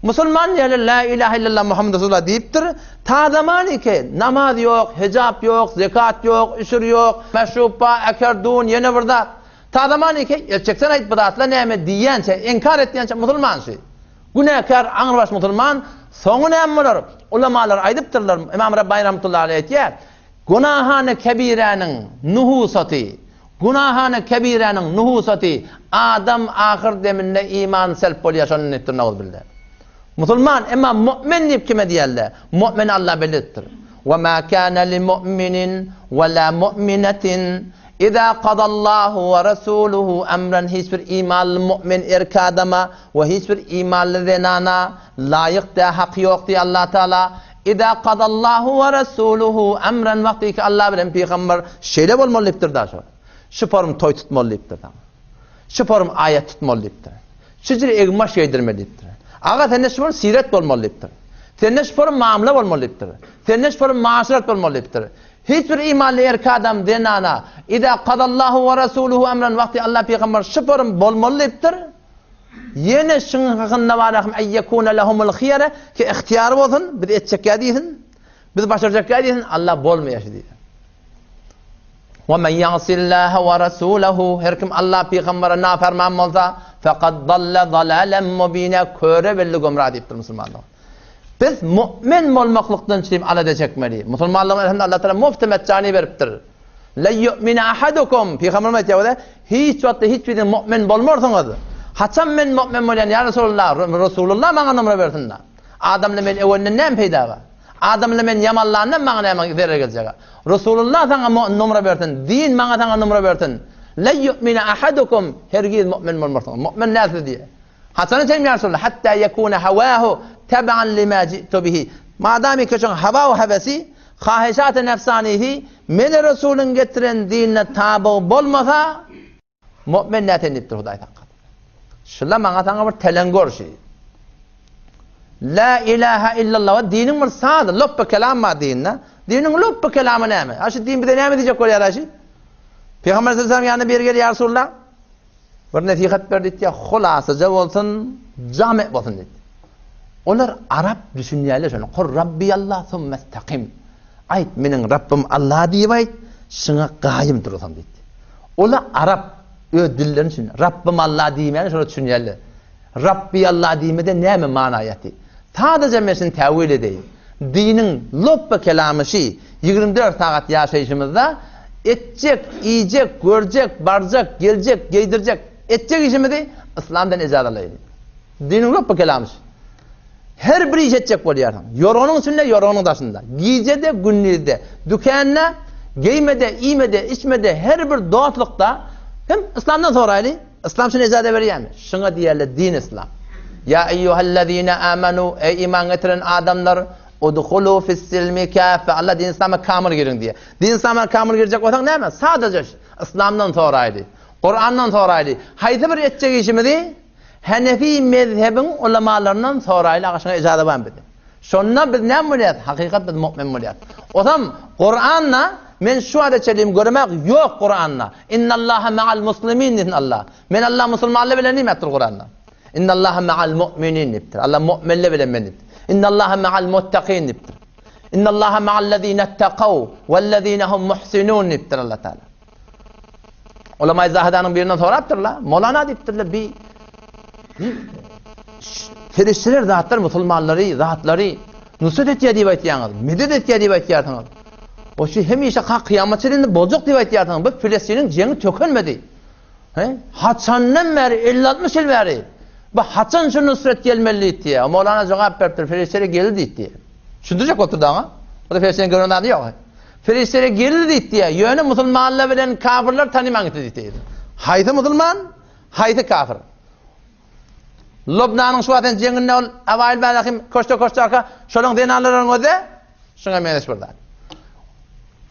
Musulman diýenler la ilaha illallah Muhammed Resulullah diýipdir. Ta zaman ki namaz ýok, hijap ýok, zekat ýok, üşür ýok, meşrup ba, eker dun, ýene bir zat. Ta zaman ki, etjeksen aýt bu zatlar näme diýýänçä, inkar etýänçä musulman şi. Günäkär aňrybaş musulman, soňy näme bolar? Ulamalar aýdypdyrlar, Imam Rabbani rahmetullahi aleýh aýtýar, Günahany kebiräniň nuhusaty, günahany kebiräniň nuhusaty adam ahyr deminde iman selp bolýar şondan diýipdir nauzubilla. Musulman, emma mu'min diýip kime diýerler? Mu'mini Allah belli edipdir. Wa ma kana li mu'minin wa la mu'minatin Iza kadallahu we rasuluhu emren hiç bir imanly mu'min erkek adama we hiç bir imanly zenana laýyk däl haky ýok diýýär Allah Taala. Iza kadallahu we rasuluhu emren wagty ki Allah bilen pygamber şeýle bolmaly diýipdir da şo. Şu forum toý tutmaly diýipdir saňa. Şu forum aýat tutmaly diýipdir. Şu jür egin-baş geýdirmeli diýipdir. Aga sende şu forum siret bolmaly diýipdir. Sende şu forum mamla bolmaly diýipdir. Sende şu forum maşyrat bolmaly diýipdir. Hiç bir imanly erkek adam zenana, Iza kadallahu we rasuluhu emren wagty Allah pygamber şu forum bolmaly diýipdir. Ýene şuň hakynda bar ahim eýýekune lehumul hyýara ki ihtiýary bolsun, biz etjekýä diýsin. Biz başarjakýa diýsin, Allah bolmaýar şu diýdi. Wa men ya'sillaha we rasulahu her kim Allah pygambere naferman bolsa, faqad dalla dalalan mubina köre belli gümra diýipdir musulmanlar. Biz mu'min bolmaklykdan çürim alada çekmeli. Musulmanlygyň elhamdülillah Allah Taala mufti metjani beripdir. La yu'minu ahadukum Pygamberimiz aýtýar, hiç wagtda hiç biriniz mu'min bolmarsyňyz. Haçan men mu'min bolýan ýa Resulullah, Resulullah maňa numra bersin da. Adamla men öwenden näme peýda bar? Adamla men ýamanlandan maňa näme zerer geljek? Resulullah saňa numra bersin, din maňa saňa numra bersin. La yu'minu ahadukum hergiz mu'min bolmarsyňyz. Mu'min näsiz diýe. Haçana çenli ýa Resulallah? Hatta ýekune hawahu teban lima ji'tu bihi. Madamyki şoň hawa we hewesi, haheşat-y nefsanisi meni Resulyň getiren dinine tabyg bolmasa, mu'min näten diýipdir Hudaý saklasyn. Şula maňa saňa bir teleň görşi. La ilaha illallah diniň bir sady, lopba kelam bar dinde. Diniň lopba kelamy näme? Ha şu din bize näme diýjek bolýar ha şu? Peygamber sallallahu aleyhi ve sellem ýanyna biri gelýär, ýa Resulallah. Bir nesihat ber diýdi, hulasaja bolsun, jame bolsun diýdi. Olar arap düşünýärler şony. Kul Rabbi Allah summestakim. Aýt, meniň Rabbym Allah diýip aýt, şuňa gaýym durasam diýdi. Olar arap öz dillerini düşünýär. Rabbym Allah diýmäni şolar düşünýärler. Rabbi Allah diýmede näme mana ýaty? Sadaja men şuny täwil edeýin. Diniň lopba kelamy şi, 24 sagat ýaşaýşymyzda etjek, iýjek, görjek, barjak, geljek, geýdirjek, etjek işimizi yslamdan ejaza alaýyn. Diniň lopba kelamy şi. Her bir iş etjek bolýarsyň. Ýorganyň içinde, ýorganyň daşynda. Gije-de, gündizde, dükände, geýmede, iýmede, içmede, her bir dostlukda hem yslamdan soraýly. Yslam şuny ejaza berýärmi? Şuňa diýerler din yslam. Ýa eýýuhellezine amanu, eý iman getiren adamlar, udhulu fis-silmi kaffe. Allah din yslama kamyl giriň diýýär. Din yslama kamyl girjek bolsaň näme? Sadaja yslamdan soraýly. Kurandan soraýly. Haýsy bir etjek işimizi Hanefi mezhebiň ulamalaryndan soraýly, aga şuňa ejaza barmy bizde? Şonda biz näme bolýas? Hakykat biz mu'min bolýas. Osam Kuranda men şu wagta çenli göremek ýok Kuranda. Innallaha ma'al muslimin diýsin Allah. Men Allah musulmanlar bilen diýmepdir Kuranda. Innallaha ma'al mu'minin diýipdir. Allah mu'minler bilen men diýipdir. Innallaha ma'al muttaqin diýipdir. Innallaha ma'al lezine ittakaw wellezine hum muhsinun diýipdir Allah Taala. Ulama Zahidanyň birinden sorapdyrlar. Molana diýipdirler, bi perişdeler zatlar musulmanlary, zatlary nusrat etýär diýip aýtýaňyz, medet etýär diýip aýtýarsyňyz. O şu hemişe ka kyýamat çenli boljak diýip aýtýarsyňyz. Bu Filistiniň jeňi tökenmedi. He? Haçandan bäri 50-60 ýyl bäri bu haçan şu nusrat gelmeli diýdi. Molana jogap beripdir, perişdeler geldi diýdi. Düşündirjek bolupdyr daňa. Bu da perişdeniň gören zady ýok. Perişdeler geldi diýdi, ýöne musulmanlar bilen kafirler tanyman gitdi diýdi. Haýsy musulman, haýsy kafir? Lubnanyň şu wagt jeňinde ol Awaýyl Bälahim köşde-köşde arka şolaň zenanlarynyň özi şuňa meňzeş bir zat.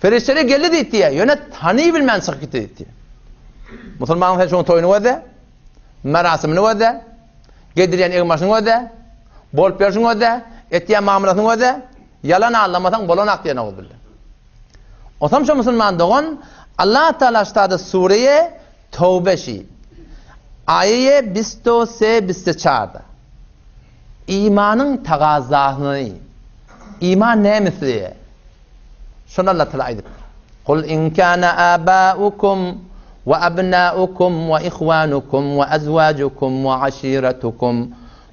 Perişdeler geldi diýdi, ýöne tany bilmän çykyp gitdi diýdi. Musulmanyň sen şuň toýuny gözle, merasimini gözle, gedirýän egin-başyny gözle, bolup berşini gözle, etýän mamlasyny gözle, Ýalan aldamasaň bolanak diýen oguz bildi. Osam şo musulman dogan Allah Taala ştada sureýe Towbe şi aýeýe bisto se biste çarda imanyň tagazasyny iman näme isleýär şony Allah Taala aýdypdyr. Kul in kana abaukum we abnaukum we ihwanukum we azwajukum we aşiratukum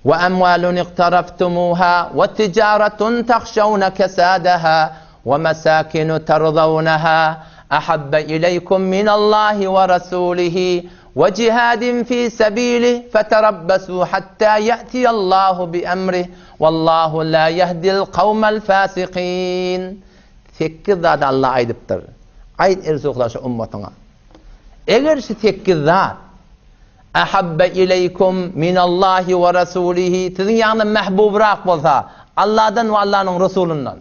We emwalun iqtaraftumuha we tijaratun tahşawna kesadaha we mesakinu tardawnaha ahabba ileýkum minallahi we rasulihi we jihadin fi sebilih feterabbasu hatta ýe'tiýallahu bi emrih wallahu la ýehdil kawmel fasikin. Sekiz zady Allah aýdypdyr. Aýt eý Resulullah şu ummatyňa. Eger şu sekiz zat Ahabbe ileýkum minallahi we rasulihi siziň ýanyňyzda mähbubrak bolsa, Allahdan we Allanyň Resulyndan,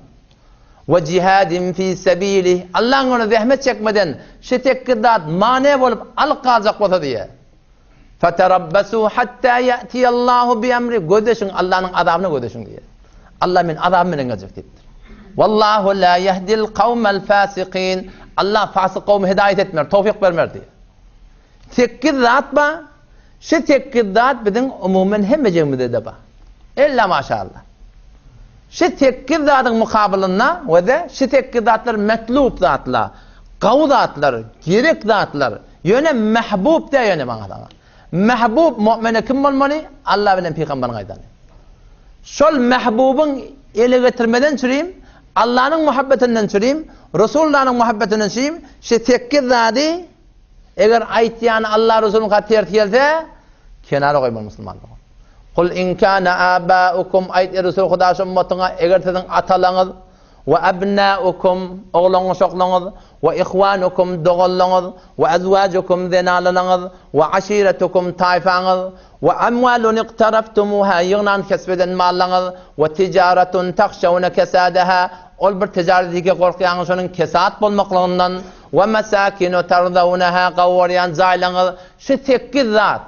we jihadin fi sebilih Allaň ýolunda zähmet çekmeden şu sekiz zat mane bolup alyp galjak bolsa diýýär. Feterabbasu hatta ýe'tiýallahu bi emri gözleşiň Allanyň azabyna gözleşiň diýýär. Allah men azabym bilen geljek diýipdir. Wallahu la yehdil kawmel fasikin Allah fasyk kowmy hidaýat etmer, towfik bermer diýýär. Sekiz zat bar. Şu sekiz zat biziň umuman hemmejigimizde-de bar. Ella maşallah. Şu sekiz zadyň mukabylynda we-de şu sekiz zatlar metlub zatlar, gawy zatlar, gerek zatlar. Ýöne mähbub däl ýöne maňa saňa. Mähbub mu'mine kim bolmaly? Allah bilen pygamberiň aýdany. Şol mähbubyň ele getirmeden çürim, Allanyň muhabbetinden çürim, Resulullanyň muhabbetinden çürim, şu sekiz zady Eger aýtýany Allah Resulyňka ters gelse, kenara goýmaly musulman dogan. Kul in kana abaukum aýt ey Resul Huda şu ummatyňa eger siziň atalaňyz we abnaukum oglaňyz şoklaňyz we ihwanukum doganlaňyz we azwajukum zenanlaryňyz we aşiretukum taýfaňyz we amwalun iqtaraftumuha ýygnan kesp eden mallaňyz we tijaratun tahşawna kesadaha ol bir tijaret eke gorkýaňyz şonuň kesat bolmaklygyndan We mesakinu tardawnaha gawarýan jaýlaryňyz şu sekiz zat.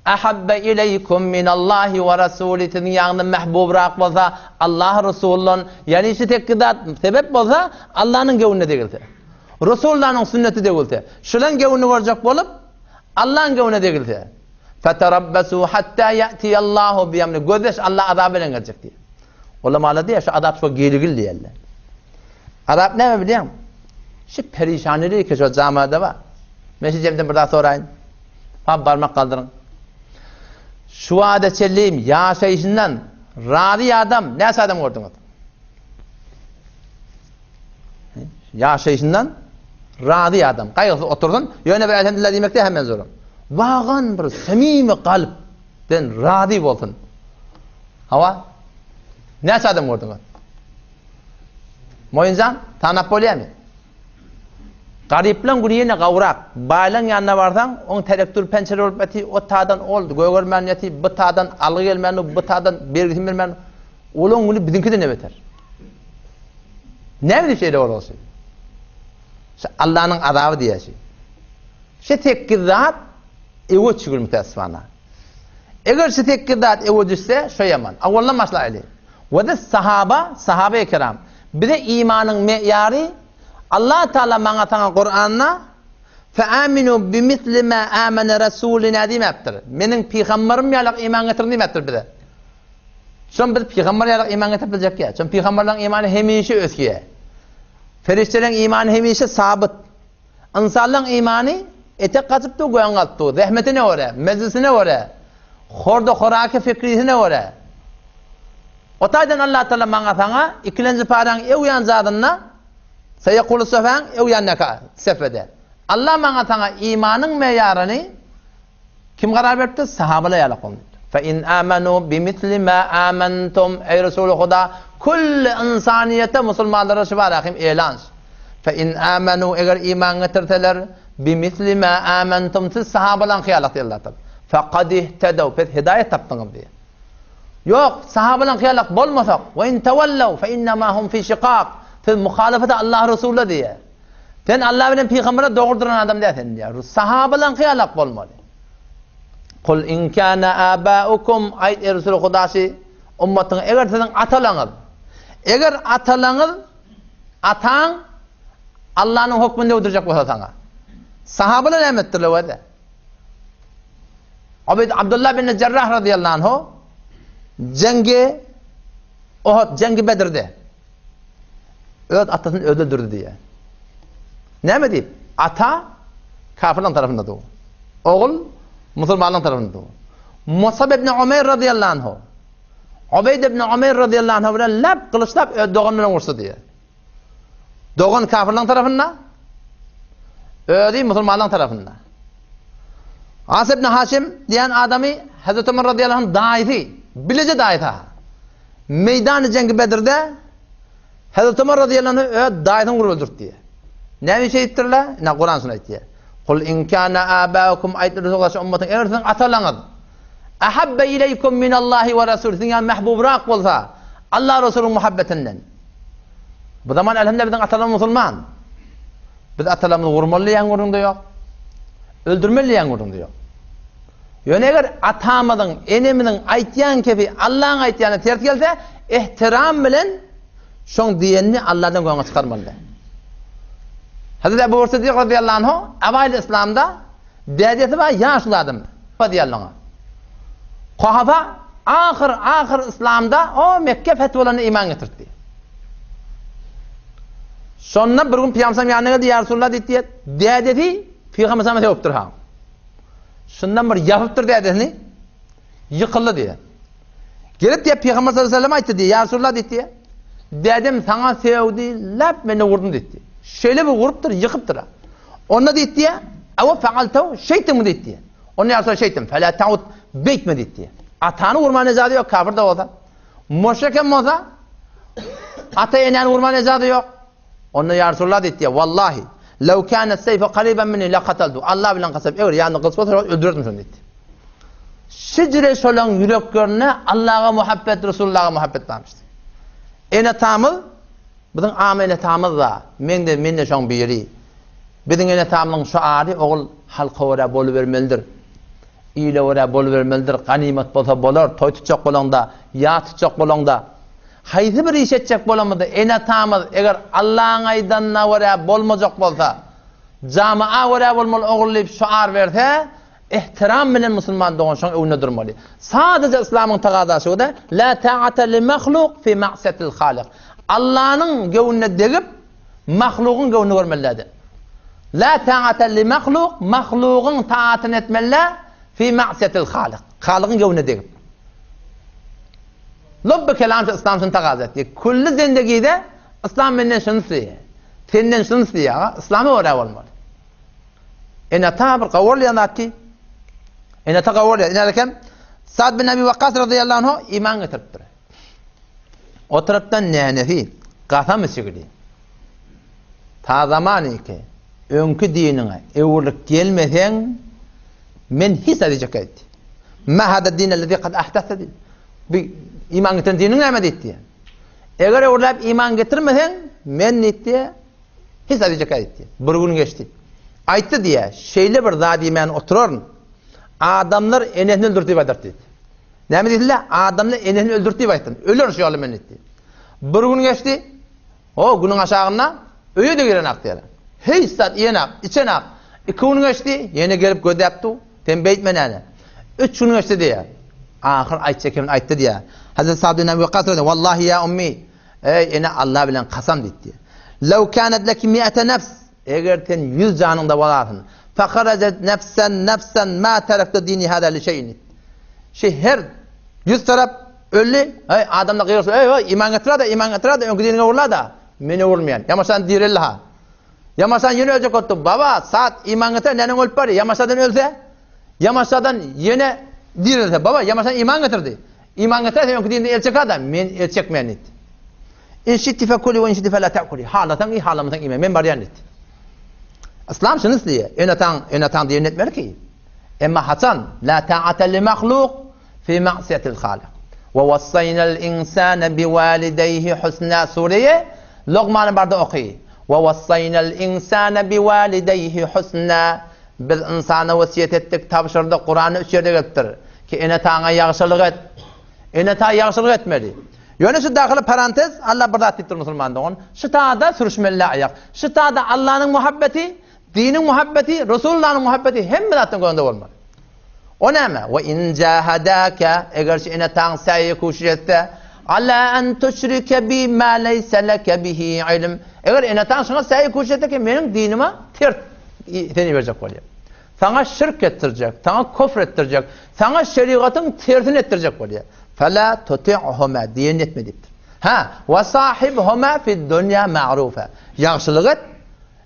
Ahabbe ileýkum minallahi we rasuli siziň ýanyňyzda mähbubrak bolsa Allah Resuldan, ýagny şu tekki zat sebep bolsa Allanyň göwnüne degilse. Resullanyň sünneti degilse. Şulaň göwnüni görjek bolup Allaň göwnüne degilse. Feterabbasu hatta ýa'tiýallahu bi emri. Gözleş Allah azap bilen geljek diýýär. Ulamalar diýýär şu azap şo geligil diýýärler. Azap näme bilýäňmi? Şu perişanlyk ki şu jamada bar. Men şu jemden bir zat soraýyn. Ha barmak galdyryň. Şu wada çenli ýaşaýşyndan razy adam näçe adam gördüňiz? Ýaşaýşyndan razy adam. Gaýgysyz otursyn, ýöne bir elhamdülillah diýmekde hemen zorum. Wagan bir samimi kalpden razy bolsun. Hawa. Näçe adam gördüňiz? Moýunjan, tanap bolýarmy? Garyplaň güni ýene gawrak. Baýlaň ýanyna barsaň, oň terektor pençeli bolup ýaty, o tadan ol gögermän ýaty, bu tadan algy gelmän, bu tadan bergisini bermän, olaň güni biziňkiden-de beter. Näme diýip şeýle bolgasy? Şu Allanyň azaby diýýär şu. Şu sekiz zat öwe çügül mütässifana. Eger şu sekiz zat öwe düşse, şo ýaman. Awaldan başlaýly. We biz sahaba, sahaba-i kiram. Bize imanyň meýary Allah Taala maňa saňa Kuranda Feaminu bimisli ma amene rasulina diýmäpdir. Meniň pygamberym ýalak iman getiriň diýmäpdir bize. Şon biz pygamber ýalak iman getirip biljek ýa. Şon pygamberleriň imany hemişe ösýär. Perişdeleriň imany hemişe sabyt. Ynsanlaryň imany etek gaçyp dur, göň galyp dur. Zähmetine görä, mejlisine görä, horda-horaki fikrisine görä. O taýdan Allah Taala maňa saňa ikilenji paraň ew ýan zadynda Seýekulu sefäň ew ýanyndaky sefede. Allah maňa saňa imanyň meýaryny kim karar beripdir? Sahabalar ýaly kylyn diýipdir. Fe in amanu bimisli ma amantum eý Resuly Huda külli ynsanyýete musulmanlara şu barahim elan. Fe in amanu eger iman getirseler bimisli ma amantum siz sahabalaryň hyýalak diýdi Allah Taala. Fekad ihtedew pes hidaýat tapdyňyz diýdi. Ýok, sahabalaryň hyýalak bolmasak, we in tewellaw fe innema hum fi şikak. Siz muhalafata Allah Resuluna diýýär. Sen Allah bilen pygambere dogry duran adam däl sen diýýär. Sahabalaryňky ýalak bolmaly. Kul in kana abaukum aýt ey Resul Hudaşy ummatyň eger siziň atalaňyz eger atalaňyz ataň Allanyň hökmüni döwdürjek bolsa saňa. Sahabalar näme etdiler wede? Ubeyd Abdullah bin Jarrah radıyallahu anhu jengi Uhud, jengi Bedirde Öz atasyny özi öldürdi diýýär. Näme diýip? Ata kafirlaryň tarapynda dur. Ogul musulmanlaryň tarapynda dur. Musab ibn Umeýr radıyallahu anhu Ubeyd ibn Umeýr radıyallahu anhu bilen lap gylyçlap öz dogany bilen urşdy diýýär. Dogan kafirlaryň tarapynda, özi musulmanlaryň tarapynda. As ibn Haşim diýen adamy Hazreti Ömer radıyallahu anh daýysy, bileje daýysy. Meýdany jeňgi Bedirde Hezreti Ömer razyýallahu anh öz daýysyny urup öldürdi diýýär. Näme üçin şeýtdirler? Ine Kuran şuny aýtýar. Kul in kana abaukum aýt Resulullah şu ummatyň eger siziň atalaňyz ahabba ileýkum minallahi we rasul siziň ýaly mähbubrak bolsa Allah Resulyň muhabbetinden. Bu zaman elhamdülillah biziň atalarymyz musulman. Biz atalarymyzy urmaly diýen gürrüňde ýok. Öldürmeli diýen gürrüňde ýok. Ýöne eger atamyzyň, enemiziň aýtýan kepi Allaň aýtýanyna ters gelse, ehtiram bilen şoň diýenini Alladan göňe çykarmaly däl. Hazreti Ebu Bekr Siddik radiyallahu anhu awaýly yslamda dädesi bar ýaşuly adam radiyallahu anh. Kuhafa ahyr ahyr yslamda o Mekke feth bolanda iman getirdi. Şonda bir gün Pygamber ýanyna geldi, ýa Resulullah diýdi, dädesi Pygamber sallallahu sögüpdir ha. Şundan bir ýapypdyr dädesini. Ýykyldy diýýär. Gelip diýýär, Pygamber sallallahu aleyhi ve sellem aýtdy diýýär, Ýa Resulullah diýdi diýýär. Dädem saňa sögdi, lap meni urdy diýdi. Şeýle bir urupdyr, ýykypdyr. Onda diýdi diýýär, Awa fa'altaw, şeýtdiňmi diýdi diýýär. Onda ýa Resulullah şeýtdim. Fela ta'ud beýtme diýdi diýýär. Atany urmana ijazy ýok, kafir da bolsa. Müşrik hem bolsa, ata-enäni urmana ijazy ýok. Onda ýa Resulallah diýdi, Wallahi, lew kâne seýfu kariban minni lekataltu. Allah bilen kasam, eger ýanymda gylyç bolsa, öldürerdim şony diýdi. Şijre şolaň ýüreklerinde Allaha muhabbet, Resulullaha muhabbet barmyş. Ene-atamyz, biziň am ene-atamyz da, men-de, men-de şoň biri. Biziň ene-atamyzyň şu ady ogul halka görä bolubermelidir. Ile görä bolubermelidir, ganymat bolsa bolar, toý tutjak bolaňda, ýas tutjak bolaňda. Haýsy bir iş etjek bolamyzda ene-atamyz eger Allaň aýdanyna görä bolmajak bolsa, jama görä bolmaly ogul diýip şuar berse, ehtiram bilen musulman dogan şoň öňünde durmaly. Sadaja yslamyň tagazasy şuda, La ta'ata li mahluk fi ma'siyatil halik. Allanyň göwnüne degip, mahlugyň göwnüni görmeli däl. La ta'ata li mahluk, mahlugyň taatyny etmeli däl, fi ma'siyatil halik. Halygyň göwnüne degip. Lubbi kelam şu yslam şuny tagaza etdi. Külli zendegide yslam menden şuny isleýär. Senden şuny isleýär. Yslama görä bolmaly. Ene-ata bir gowurlaýan zat ki, ene-ata gowurlaýar. Ine eken Sad bin Abi Waqqas radhiyallahu anhu iman getiripdir. O tarapdan nänesi gasam içigili. Ta zaman ki öňki diniňe öwrülip gelmeseň men hiç zat diýjek aýtdy. Ma hada din allazi kad ahdatha diýdi. Bu iman getiren diniň näme diýdi. Eger öwrülip iman getirmeseň men diýdi Hiç zat diýjek aýtdy. Bir gün geçdi. Aýtdy diýä, şeýle bir zat diýmän oturaryn. Adamlar enesini öldürdi diýip aýdar diýdi. Näme diýdiler? Adamlar enesini öldürdi diýip aýtdym. Öler şu ýaly men diýdi. Bir gün geçdi. O günüň aşagynda öýe-de girenak diýýär. Hiç zat iýenak, içenak. Iki gün geçdi, ýene gelip gözläp dur. Sen beýtme näne. Üç gün geçdi diýýär. Ahyr aýtjak kemini aýtdy diýýär. Hazreti Sa'd bin Abi Waqqas Wallahi ýa ummi, Eý, ene, Alla bilen kasam diýdi. Lew kâned leki mi'ete nefs, eger sen ýüz janyňda bolasyn, feharajat nefsen nefsen ma terektu dini hâzâ li şeýin diýdi. Şi her ýüz tarap öldi, eý, adamlar gygyrsa, eý, eý, iman getir-de, iman getir-de, öňki diniňe öwrül-de, men öwrülmeýän. Ýamaşan direldi-ha. Ýamaşan ýene öljek bolupdy. Baba, Saat iman getir, neneň ölüp barýar? Ýamaşadan ölse, Ýamaşadan ýene direlse, baba, Ýamaşan iman getirdi. Iman getirse öňki dininde el çeker adam, men el çekmeýän diýdi. In şitti fekuli we in şitti fela te'kuli. Halasaň iý, halamasaň iýme, men barýan diýdi. Yslam şuny isleýär. Ene-ataň, ene-ataň diýenini etmeli ki. Emma haçan la ta'ata li mahluk fi ma'siyatil halik. We wassaýnal insana bi walidayhi husna sureýe Logmany barda oky. We wassaýnal insana bi walidayhi husna. Biz ynsana wesýet etdik, tabşyrdyk, Kuranda üç ýerde gelipdir, ki ene-ataňa ýagşylyk et. Ene-ata ýagşylyk etmeli. Ýöne şu dahyly parantez, Allah bir zat diýipdir musulman dogan, şu tada sürüşmeli aýak. Şu tada Allanyň muhabbeti, diniň muhabbeti, Resulullanyň muhabbeti hemme zatdan göňde bolmaly. O näme? We in jahadaka, eger şu ene-ataň säýe kuşuş etse, ala an tuşrike bi ma leýse leke bihi ilm. Eger ene-ataň şuňa säýe kuşuş etse ki, meniň dinime ters seni berjek bolýar. Saňa şirk etdirjek, saňa kufr etdirjek, saňa şerigatyň tersini etdirjek bolýar. Fela tuti'huma diýen etme diýipdir. Ha, we sahibhuma fid dunýa ma'rufa. Ýagşylyk et,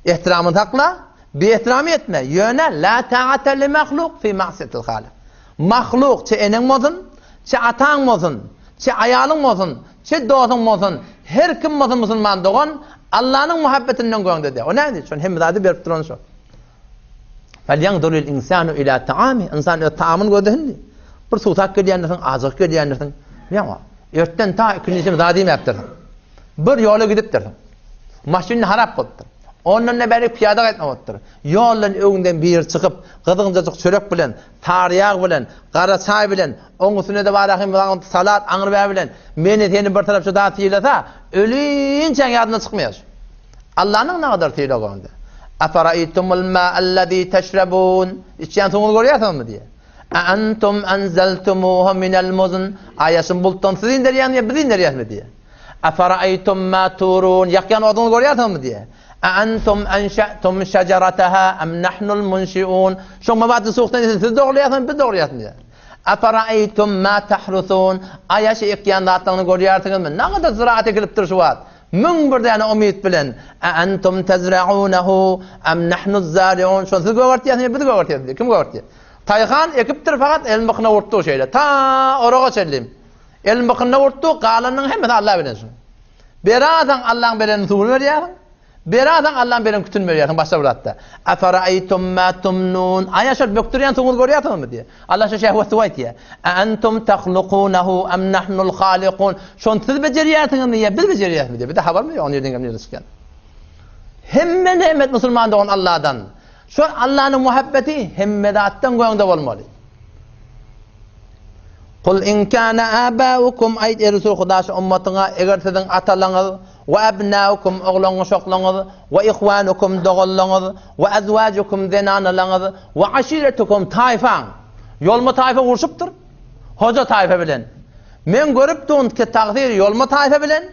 ehtiramyny sakla, biehtiramy etme. Ýöne la ta'ata li mahluk fi ma'siyatil halik. Mahluk çe eneň bolsun, çe ataň bolsun, çe aýalyň bolsun, Çe dosuň bolsun, her kim bolsun musulman dogan, Allanyň muhabbetinden göňde de. O näme diýdi? Şony hemme zady berip duran şo. Felýanzuril insanu ila taami. Ynsan öz taamyny gözlesin diýdi. Bir suwsap gelýändirsiň, ajygyp gelýändirsiň. Ýa, ertden ta ikinji çenli zat iýmäpdirsiň. Bir ýola gidipdirsiň. Maşyn harap bolupdyr. Ondan da bäri pyýada gaýtmak bolupdyr. Ýoldan öňden biri çykyp, gyzgynjajyk çörek bilen, sary ýag bilen, gara çaý bilen, oň üstüne-de barahym salat, aňrybä bilen meni seni bir tarap şu zat sylasa, ölinçäň ýadyndan çykmaýar. Allanyň nagadar sylagy onda. Afaraýtumul ma'allazi teşrebun. Içýän suwuňyzy görýärsiňizmi diýýär. A antum anzaltumuhu minel muzn. Aýa şuny bulutdan siz inderýäňizmi ýa biz inderýäsmi diýýär. Afaraýtum ma turun. Ýakýan oduňyzy görýärsiňizmi diýýär. A antum anşa'tum şejerataha am nahnul munşiun. Şoň mabady suhdan siz dogurlaýarsyňyzmy biz dogurlaýarysmy diýýär. Afaraýtum ma tahrusun. Aýa şu ekýän zatlaryňyzy görýärsiňizmi? Nagadar zyraat ekilipdir şu wagt. 1001 däne umyt bilen. A antum tezra'unahu am nahnuz zari'un. Şony siz gögertýärsiňiz, biz gögertýäris diýýär. Kim gögertýär? Taýhan ekipdir fakat el mykyna urupdyr şeýle. Ta oraga çenli. El mykyna urupdyr, galanynyň hemmesi Allah bilen şuň. Berasaň Allaň beren suwuny berýärsiň. Berasaň Allaň beren kütüni berýärsiň başga bir zatda. Afaraýtum ma tumnun. Aýa şol bökdürýän suwuňyzy görýärsiňizmi diýýär. Allah şu şehwet suwy aýtýar. A antum tahlukunahu am nahnul halikun. Şony siz bejerýärsiňizmi ýa biz bejerýärismi diýýär. Bizde habarymyz ýok nirden gelip nirden çykýan. Hemme nemet musulman dogan Allahdan. Şol Allanyň muhabbeti hemme zatdan göňde bolmaly. Kul in kana abaukum aýt eý Resul Huda şu ummatyňa eger siziň atalaňyz we abnaukum oglan-uşaklaňyz we ihwanukum doganlaňyz we azwajukum zenanalaňyz we aşiretukum taýfaň ýolma taýfa urşupdyr hoja taýfa bilen men görüp dun ki tagsyr ýolma taýfa bilen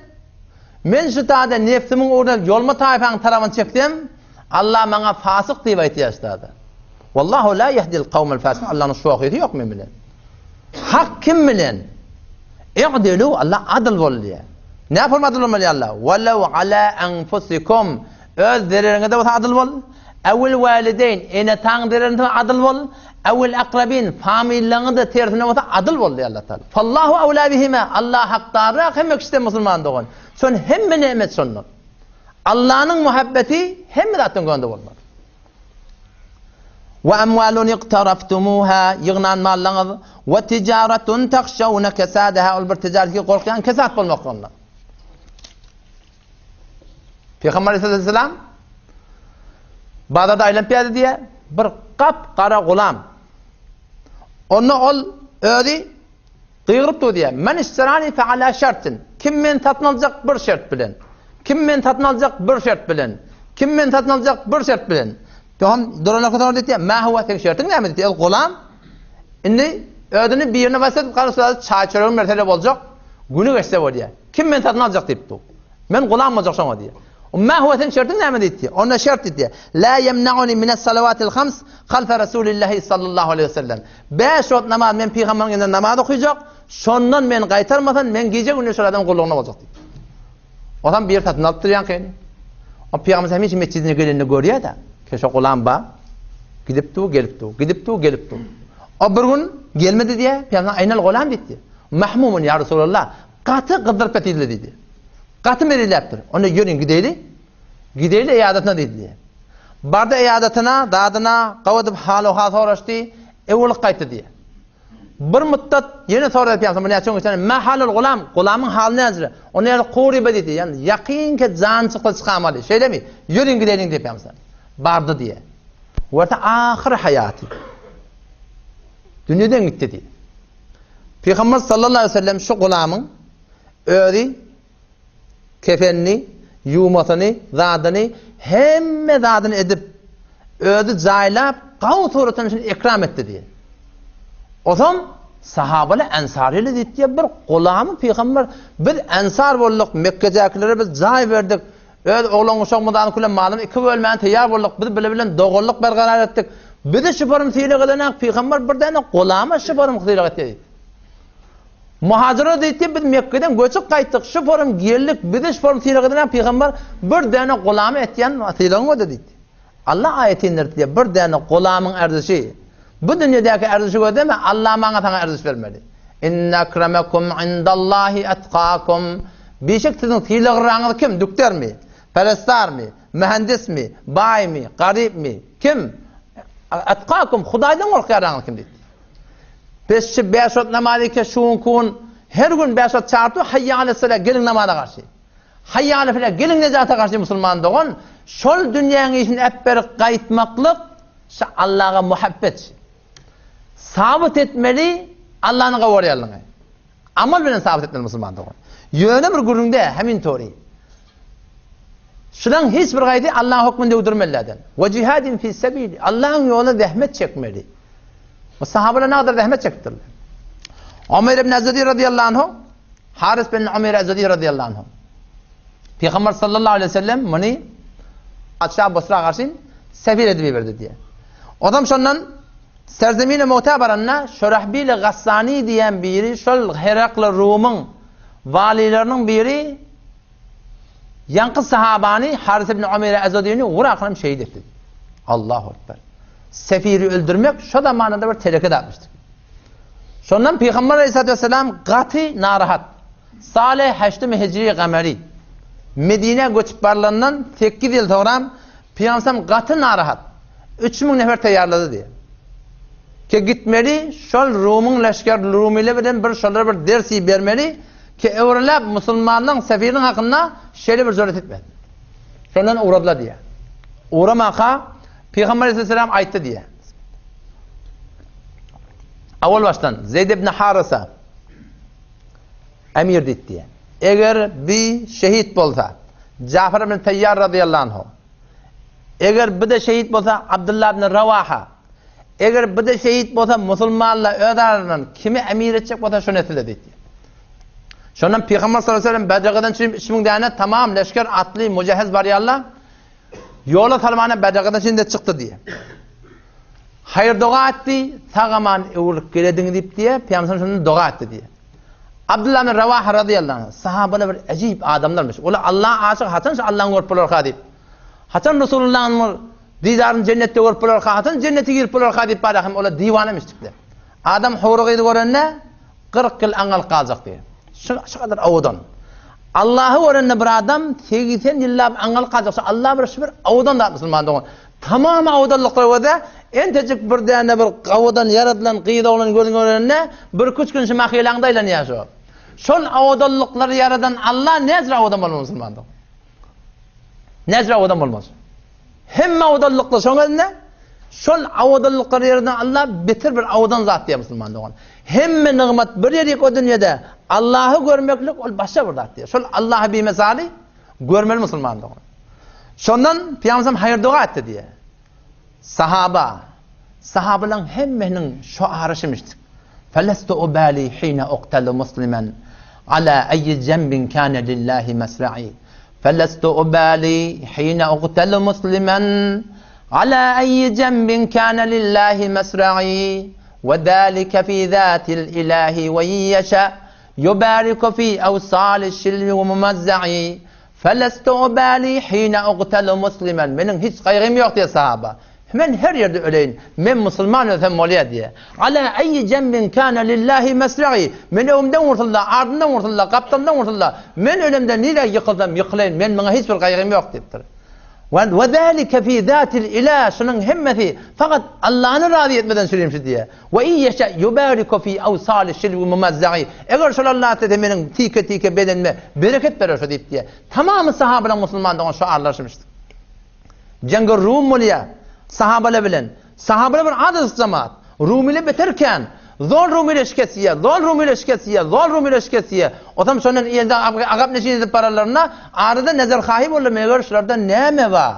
men şu tada nefsimiň ugruna ýolma taýfaň tarabyny çeksem Allah maňa fasyk diýip aýtýar ştada. Wallahu la yehdil kawmel fasikin. Allah'ın şohisi ýok men bilen. Hak kim bilen? I'dilu Allah adyl bol diýär. Näme adyl bolmaly Allah? Walau ala anfusikum. Öz zereriňe bolsa adyl bol. Awil walideyn, ene-ataň zererinde adyl bol. Awil akrabin, familiýaňa da tersine bolsa adyl bol diýär Allah Taala. Fallahu awla bihima. Allah hakdarrak hemme kişiden musulman dogan. Şon hemme nemet şondan. Allanyň muhabbeti hemme zatdan gönde bolmaly. We amwalun iqtaraftumuha ýygnan mallaňyz we tijaratun tahşawna kesadaha ol bir tijaret ki gorkýan kesat bolmaklygyndan. Peygamber aleyhisselam bazarda aýlanyp ýady diýe bir gap gara gulam. Onda ol özi Gygyryp dur diýýär. Men işterani fe ala şertin. Kim meni satyn aljak bir şert bilen. Kim meni satyn aljak bir şert bilen. Kim meni satyn aljak bir şert bilen. Soňam duran soňra diýýär, "Ma huwa seň şertiň näme?" diýýär. El gulam indi özüni birine wasýat edip garşyda çaý çöregini berse boljak, güni geçse bolýar. Kim meni satyn aljak diýip dur. Men gulam boljak şoňa diýýär. Ma huwa seň şertiň näme diýdi. Onda şert diýdi. La yemnauni mines salavatil hams halfa Rasulillahi sallallahu aleyhi ve sellem. Bäş wagt namaz men pygamberiň ýanynda namaz okyjak, şondan meni gaýtarmasan, men gije-gündiz şol adamyň gullugynda boljak diýdi. Onam bir satyn alypdyr ýaňkyny. O pygamber hemişe mesjidine gelende görýär-de, ki şo gulam bar. Gidip dur, gelip dur, gidip dur, gelip dur. O bir gün gelmedi diýýär, pygamber aýnal gulam diýdi. Mahmumun ýa Resulallah, gaty gyzdyryp getirdi diýdi. Gaty meriläpdir. Onda ýörüň gideýli. Gideýli eýadatyna diýdi. Bardy eýadatyna, dadyna, gawadyp hal-ohal soraşdy, öwrülip gaýtdy diýýär. Bir mutdat ýene sorady pygamber, bu näçe gün geçen, Ma halul gulam, gulamyň haly näcele? Onda ýa kuryba diýdi, ýani ýakynky jan çyksa çykamaly. Şeýlemi? Ýörüň gideýliň diýip pygamber. Bardy diýýär. Görse ahyr haýaty. Dünýeden gitdi diýýär. Pygamber sallallahu aleyhi ve sellem şu gulamyň özi kefenini, ýuwmasyny, zadyny, hemme zadyny edip, özi jaýlap, gawy suratyny şuny ekram etdi diýýär. Osam sahabaly ensaryly diýip bir gulamy pygamber biz ensar bolduk, Mekgedäkilere biz jaý berdik, öz oglan uşagymyzdan küle malyny iki bölmäne teýýar bolduk, biz bile bilen doganlyk berkarar etdik. Bizi şu forum sylag edenak pygamber bir däne gulama şu forum sylag etdi diýdi. Muhajirler diýdi, biz Mekgeden göçüp gaýtdyk, şu forum geldik, bizi şu forum sylag eden pygamber bir däne gulamy etýän sylagyň boldy diýdi. Allah aýaty indirdi diýdi, bir däne gulamyň erzişi. Bu dünýedäki erzişi gözleme, Allah maňa saňa erziş bermeli. Inne akramakum indallahi etkakum. Bişek siziň sylaglyragyňyz kim? Dükdermi? Perestarmy? Mühendismi? Baýmy? Garypmy? Kim? Etkakum, Hudaýdan gorkýaraňyz kim diýdi. Peşçi bäş wagt namaz eke şu günki gün her gün bäş wagt çagyryp dur Hayya ale sala geliň namaza garşy. Hayya ale fela geliň nejata garşy musulman dogan şol dünýäň işini äpberip gaýtmaklyk şu Allaha muhabbet. Sabyt etmeli Allanyň gawarýanlygyny. Amal bilen sabyt etmeli musulman dogan. Ýöne bir gürrüňde hemin tory. Şulaň hiç bir gaýdy Allahyň hökmüni döwdürmelilerden. We jihadin fi sebili. Allahyň ýolunda zähmet çekmeli. Bu sahabalar ne kadar zähmet çekipdirler. Ömer ibn Azadi radıyallahu anhu, Haris bin Ömer Azadi radıyallahu anhu. Peygamber sallallahu aleyhi ve sellem muny Patyşa Bosra garşy sefir edip iberdi diýýär. Odam şondan Serzemine Mu'ta baranda Şurahbil Gassani diýen biri şol Herakl Rumyň walileriniň biri Ýaňky sahabany Haris ibn Umeýr Ezadyny gurakyny şehit etdi. Allahu ekber. Sefiri öldürmek şo zamanada bir teleke zatmyşdyr. Şondan Pygamber Aleyhissalatu vesselam gaty narahat. Sale heşdimi hijri gameri. Medine göçüp barlandan 8 ýyl soňra Pygamber gaty narahat. 3000 nefer taýýarlady diýär. Ke gitmeli, şol Rumyň leşger Rumile bilen bir şolara bir dersi bermeli, Ki öwrüläp musulmanlaň sefiriniň hakynda şeýle bir jüret etmez. Şondan ugradylar diýýär. Ugramaka Pygamber aleyhisselam aýtdy diýýär. Awal başdan Zeyd ibn Harisa. Emir diýip diýýär. Eger bi şehit bolsa, Jafar ibn Teýýar razyýallahu anhu. Eger bi-de şehit bolsa, Abdullah ibn Rawaha. Eger bi-de şehit bolsa, musulmanlar öz aralaryndan kimi emir etjek bolsa, şony etsinler diýip diýýär. Şondan Pygamber sallallahu aleyhi ve sellem Bedregadan çykyp 3000 däne tamam leşger atly mujahiz barýarlar. Ýola salmana Bedregadan çynda çykdy diýýär. Haýyr doga etdi, sag-aman öwrülip gelediň diýip diýýär. Pygamber şondan doga etdi diýýär. Abdullah ibn Rawaha razyýallahu anh, sahabalar bir äjip adamlarmyş. Olar Allaha aşyk, haçan şu Allahny görüp bolarka diýip. Haçan Resulullahnyň didaryny jennetde görüp bolarka, haçan jennete girip bolarka diýip barýar hem olar diwanamişdikler. Adam howry gyzy görende 40 ýyl aňalyp galjak diýýär. Şu şu kadar owadan. Allahy görende bir adam 80 ýyllap aňalyp galjak. Şu Allah bir şu bir owadan zat musulman dogan. Tamam owadanlyklar görse, entejik bir däne bir owadan ýaradylan gyz oglan gözüň görende bir-iki gün şu mahylaňda aýlanýar şu. Şol owadanlyklary ýaradan Allah näçe owadan bolmaz musulman dogan. Näçe owadan bolmaz. Hemme owadanlyklar şoň elinde. Şol owadanlyklary ýaradan Allah beter bir owadan zat diýýär musulman dogan. Hemme nygmat bir ýerik o dünýede Allahy görmeklik ol başga bir zat diýýär. Şol Allahy bimesaly görmeli musulman dogan. Şondan Pygamberimiz haýyr doga etdi diýýär. Sahaba, sahabalaryň hemmesiniň şoary şemişdik. Felestu ubali hine uqtalu muslimen ala ayyi jembin kana lillahi masra'i. Felestu ubali hine uqtalu muslimen ala ayyi jembin kana lillahi masra'i. Ve zalika fi zatil ilahi ve yeşa yubariku fi awsali şilmi ve mumazza'i. Felestu ubali hine ugtalu muslimen, meniň hiç gaýgym ýok diýýär sahaba. Men her ýerde öleýin, men musulman ölsem bolýar diýýär. Ala eýi jembin kana lillahi mesra'i, men öňümden ursulda, ardymdan ursulda, gapdalymdan ursulda, men ölemde nirä ýykylsam ýykylaýyn, men muňa hiç bir gaýgym ýok diýipdir. We zalike fi zatil ilah, şunuň hemmesi fakat Allany razy etmeden şürimşi diýýär. We in ýeşe ýubariku fi awsali şilwi mumazza'i, eger şol Allah islese meniň tike-tike bedenime bereket berer şo diýip diýýär. Tamamy sahabalaryň musulman dogan şo arlaşypyşdyk. Jeňge Rum bolýar sahabalar bilen. Sahabalar bir azajyk jemaat. Rumylar beter kän. Zol rumylar şikes iýýär, zol rumylar şikes iýýär, zol rumylar şikes iýýär. Otam şondan ýerde agap neşin edip bararlarynda arada nezerhahi boldy, meger şularda näme bar?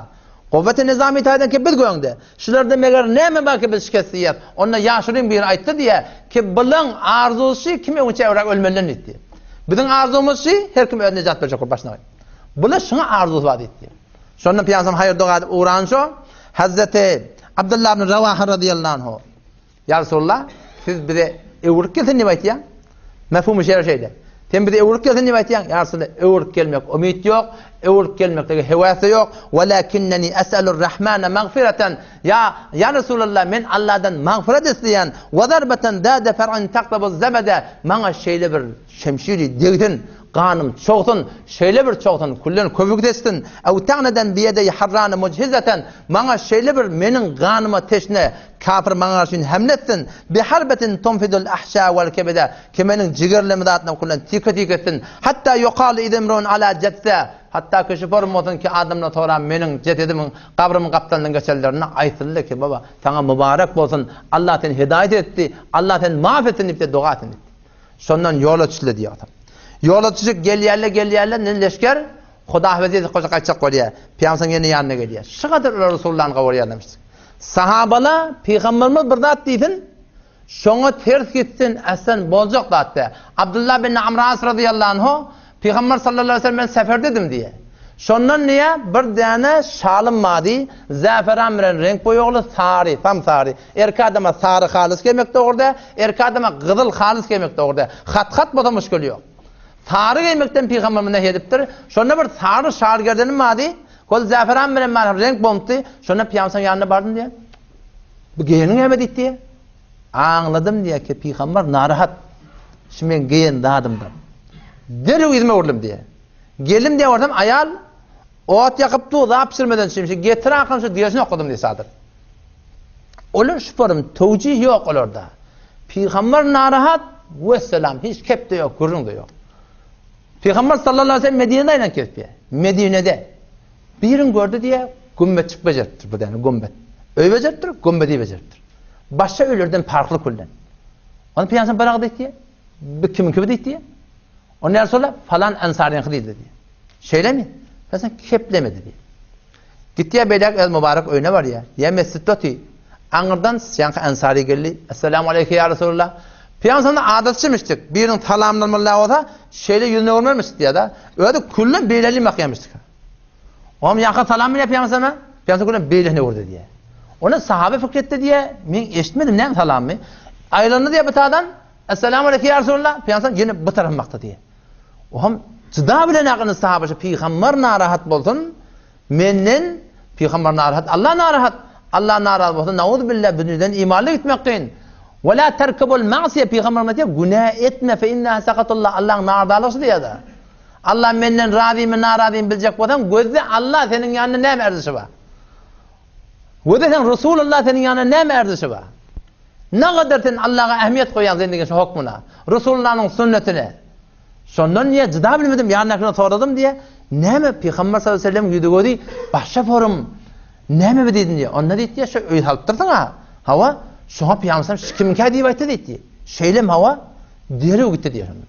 Guwweti nizamy taýdan ki biz göňde. Şularda meger näme bar ki biz şikes diýýäs. Onda ýaşulyň biri aýtdy diýýär ki bulaň arzusy kim öňçä öwräk ölmelinden diýdi. Biziň arzuwymyz şi her kim öz nejat berjek bolup başyna goýdy. Bula şuňa arzusy bar diýdi. Şonda Pygamberimiz haýyr doga edip ugran şo Hazreti Abdullah ibn Rawaha razyýallahu anhu. Ýa Resulallah, siz bize öwrülip gelsin diýip aýtýaň. Mefhumy şeýle şeýle. Sen bize öwrülip gelsin diýip aýtýaň. Ýa Resulallah, öwrülip gelmek umyt ýok, öwrülip gelmeklige höwes-de ýok. Walakinneni es'elur Rahmana magfiratan. Ýa ýa Resulallah, men Allahdan magfirat isleýän. Wa zarbatan zada far'in taqtabu zabada. Maňa şeýle bir şemşiri degsin, ganym çogsun, şeýle bir çogsun, küllen köpük seçsin. Ew ta'nadan biýedeý harrana mujhizatan. Maňa şeýle bir meniň ganyma teşne Kapyr maňa garşy hemle etsin, Bi harbetin tunfidul ahşa wal kebede, ki meniň jigerlerimi zadyna küllen tike-tike etsin, hatda ýukalu idemrun ala jetse, hatda ki şu form bolsun ki adamlar soran meniň jesedimiň gabrymyň gapdalyndan geçenlerinde aýtsynlar ki baba saňa mubarek bolsun, Allah seni hidaýat etdi, Allah seni maaf etsin diýip doga etsin diýipdir. Şondan ýola düşdüler diýýär. Ýola düşüp gelýärler, gelýärler, indi leşger Hudahafiz diýip goşa gaýtjak bolýar. Pygamber ýene ýanyna gelýär. Şu gadar olar Resulullany gowurýarlarmyş. Sahabala pygamberimiz bir zat diýsin, şoňa ters gitsin, äslen boljak zat däl. Abdullah bin Amr As razyýallahu anhu pygamber sallallahu aleyhi ve sellem men seferdedim diýýär. Şondan diýýär, bir däne şalym bardy, zäferan bilen reňk boýagly sary, sam-sary. Erkek adama sary halys geýmek dogry däl, erkek adama gyzyl halys geýmek dogry däl. Hat-hat bolsa muşkil ýok. Sary geýmekden pygamberimiz nehy edipdir. Şonda bir sary şal gerdenim bardy. Ol zäferan bilen bar reňk bolupdy. Şonda pygamberimiziň ýanyna bardym diýýär. Bu geýeniň näme diýdi diýýär. Aňladym diýýär ki, pygamber narahat. Şu men geýen zadymdan. Derrew yzyma öwrüldim diýýär. Geldim diýýär görsem aýal ot ýakyp dur, zat pişirmeden çimşi getir akam şu diýesini okadym diýýär sadyr. Olar şuparym towjih ýok olarda. Pygamber narahat, wesselam, hiç kep-de ýok, gürrüň-de ýok. Pygamber sallallahu aleyhi ve sellem Medinede aýlanyp gezipdi. Medinede. Birin gördi diýe, gümmetjik bejeripdir bir däne gümbet. Öý bejeripdir, gümbedi bejeripdir. Başga öýlerden parhly külden. Ony Pygamber bir agyz diýdi. Bu kimiňki diýdi. Onda ýa Resulallah, falan ensaryňky diýdi diýýär. Şeýlemi? Sen keplemedi diýýär. Gitýär beýläk öz mübarek öýüne barýar. Ýa mesjitde otyr. Aňyrdan ýaňky ensary geldi. Esselamu aleýke ýa Resulallah. Pygamberimiz adatçymyşdyk. Biriniň salamlanmaly bolsa, şeýle ýüzüne görmermişdik diýýär-de. Özi küllen beýleli bakýarmyşdyk. Oňam ýaňky salam berýär pygamberime. Pygamber küllen beýlesine öwürdi diýýär. Ony sahabe pikir etdi diýýär. Men eşitmedim näme salamymy. Aýlandy diýýär bir tadan. Esselamu aleýke ýa Resulallah. Pygamber ýene bu tarapa bakdy diýýär. Oňam jyda bilen akyny sahabe pygamber narahat bolsun. Menden pygamber narahat, Allah narahat. Allah narahat bolsa, nauzubilla, bu dünýeden imanly gitmek kyn. Ve la terkebul ma'siye pygamberimiz aýtýar, günä etme fe inneha sakatullah, Allahyň nardalygy diýýär. Allah menden razymy, narazymy biljek bolsaň, gözle Allah seniň ýanynda näme erzişi bar? Gözle sen Resulullah seniň ýanynda näme erzişi bar? Ne gadar sen Allaha ähmiýet goýýaň zendigiň şu hokmuna, Resulullahnyň sünnetine. Şondan diýýär, jyda bilmedim, ýanyndakydan soradym diýýär. Näme Pygamber sallallahu aleyhi ve sellem ýüzi gözi başga forum. Näme bi diýdim diýýär. Onda diýdi diýýär, şu öý salypdyrsyň-a. Hawa, şoňa Pygamber sallallahu şu kimiňkä diýip aýtdy diýdi. Şeýlemi hawa? Derrew gitdi diýýär şonda.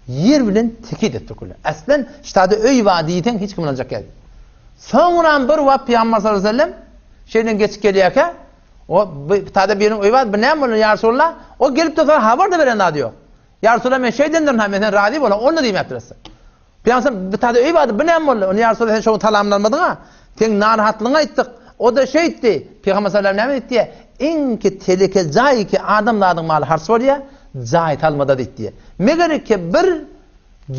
Ýer bilen tekiz etdi köle. Aslen ştada öý bar diýseň hiç kim ynanjak däl. Soňram bir wagt Pygamber sallallahu aleyhi ve sellem şeýden geçip gelýärkä, o bu tada biriniň öýi bar, bu näme boldy ýa Resulallah? O gelip-de soň habar-da beren zady ýok. Ýa Resulallah men şeýdendirin ha, men sen razy bolan, onda diýmäpdiris. Pygamber bu tada öý bardy, bu näme boldy? Ony ýa Resulallah sen şoňa salamlanmadyň ha. Seň narahatlygyňy aýtdyk. O-da şeýtdi. Pygamber sallallahu näme diýdi? Iň ki teleke jaý ki adam zadyň maly harç bolýar, jaý salmada diýdi. Meger ki bir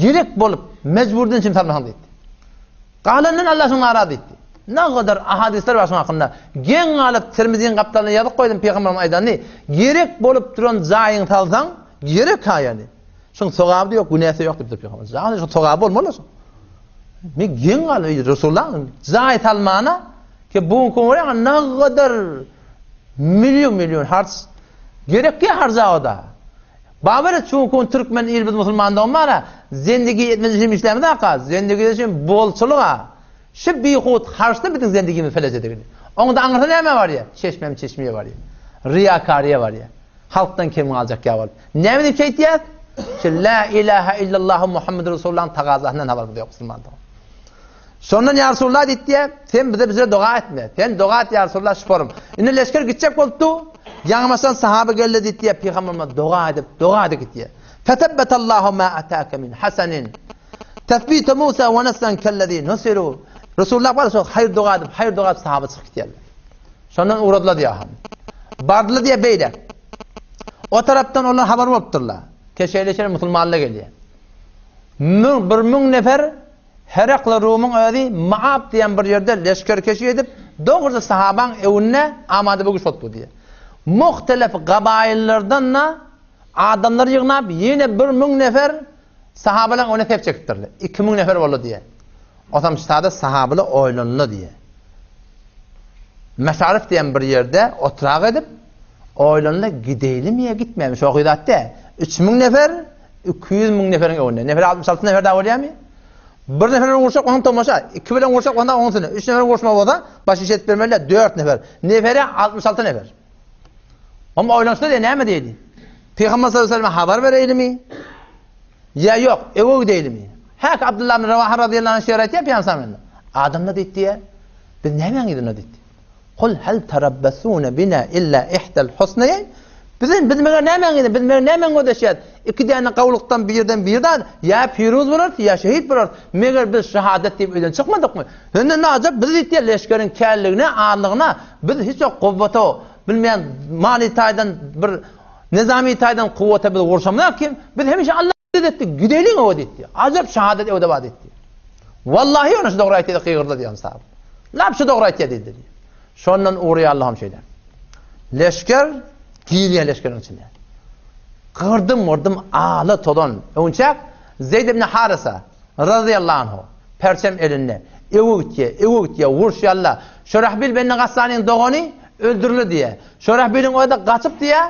gerek bolup mejburdan üçin salmasaň diýdi. Galandan Allah şoňa narazy diýdi. Nagadar ahadyslar bar şoň hakynda. Geň galyp Tirmiziň gapdalyna ýazyp goýdum pygamberimiz aýdanyny. Gerek bolup duran jaýyň salsaň, gerek ha ýani. Şoň sogaby da ýok, günäsi ýok diýipdir pygamber. Jaý şoň sogaby bolmaly şoň. Men geň galyp Resulullah jaý salmana ki bu gün görýän nagadar million million harç gerek ki harja oda. Babar çünkü türkmen il biz musulman dogmana zendigi etmez üçin işlämiz aka zendigi üçin bolçulyk a şu bihut harçda biziň zendigimiz felece edildi. Oňda aňyrsa näme barýa? Çeşmem çeşmeye barýa. Riýakariýa barýa. Halkdan kem galjak ýa bolup. Näme diýip şeýtýäs? Şu la ilaha illallah Muhammed Resulullah'ın tagazasyndan habarymyz ýok musulman dogan. Şondan ýa Resulullah diýdi, sen bize bize doga etme. Sen doga et ýa Resulullah şu forum. Indi leşger gitjek bolupdy. Ýaňymaşdan sahaba geldi diýdi, pygamberimiz doga edip, doga edip gitdi. Fetebbetallahu ma ataka min hasanin. Tesbite Musa we nasran kellezi nusiru. Resulullah bar şo haýyr doga edip, haýyr doga edip sahaba çykyp gitýärler. Şondan ugradylar diýýär. Bardylar diýýär beýle. O tarapdan olar habar bolupdyrlar. Keşeýleşen musulmanlar gelýär. Müň, 1000 nefer Herakla Rumyň özi Maab diýen bir ýerde leşgerkeşi edip, dogruja sahabaň öwünde amada bu güç bolupdy diýýär. Muhtelef gabaýyllardan-da adamlar ýygnap, ýene 1000 nefer sahabalaryň öňüne sep çekipdirler. 2000 nefer boldy diýýär. Osam ştada sahabalar oýlandylar diýýär. Meşarif diýen bir ýerde oturak edip, oýlandylar, gideýlimi ýa gitmäýlimi? Şo zat däl. 3000 nefer 200 müň neferiň öňünde. Nefer 66 nefer daha bolýarmy? Bir nefer bilen urşak onuň tomaşa, iki bilen urşak onda onuň üstüne, üç nefer urşma bolsa, baş iş edip bermeliler, dört nefer. Nefere 66 nefer. Hem oýlanşda diýe näme diýdi? Pygamber sallallahu aleyhi ve sellem habar bereýlimi? Ýa ýok, öwe gideýlimi? Häk Abdullah ibn Rawaha radiyallahu anh şeýle aýtýar Pygamber sallallahu aleyhi ve sellem. Adamlar diýdi diýe, biz nämäň yzynda diýdi. Kul hal tarabbasuna bina illa ihdal husnaýyn. Biz biz meger nämäň yzynda, biz meger nämäň gözleşýäs? Iki däne gawlukdan birden birden ýa piruz bolarys, ýa şehit bolarys. Meger biz şahadat diýip öýden çykmadykmy? Senden ajap biz diýdi leşgeriň källigine, azlygyna biz hiç ýok guwwata, bilmeýän mali taýdan bir nizami taýdan kuwwata biz gurşamzak kim? Biz hemişe Allah etdi, gideliň owa diýdi. Ajap şahadat öwde bar diýdi. Wallahi ona şu dogry aýtdy gygyrdy diýen sahaba. Lap şu dogry aýtdy diýdi. Şondan ugrý Allahym şeýle. Leşger girýär leşgeriň içine. Gyrdym gyrdym ala tozan. Öňçäk Zeyd ibn Harisa razyýallahu anhu perçem elinde. Öwe gitýär, öwe gitýär, uruşýarlar. Şurahbil bin Gassanyň dogany öldürildi diýýär. Şurahbiliň özi gaçyp diýýär,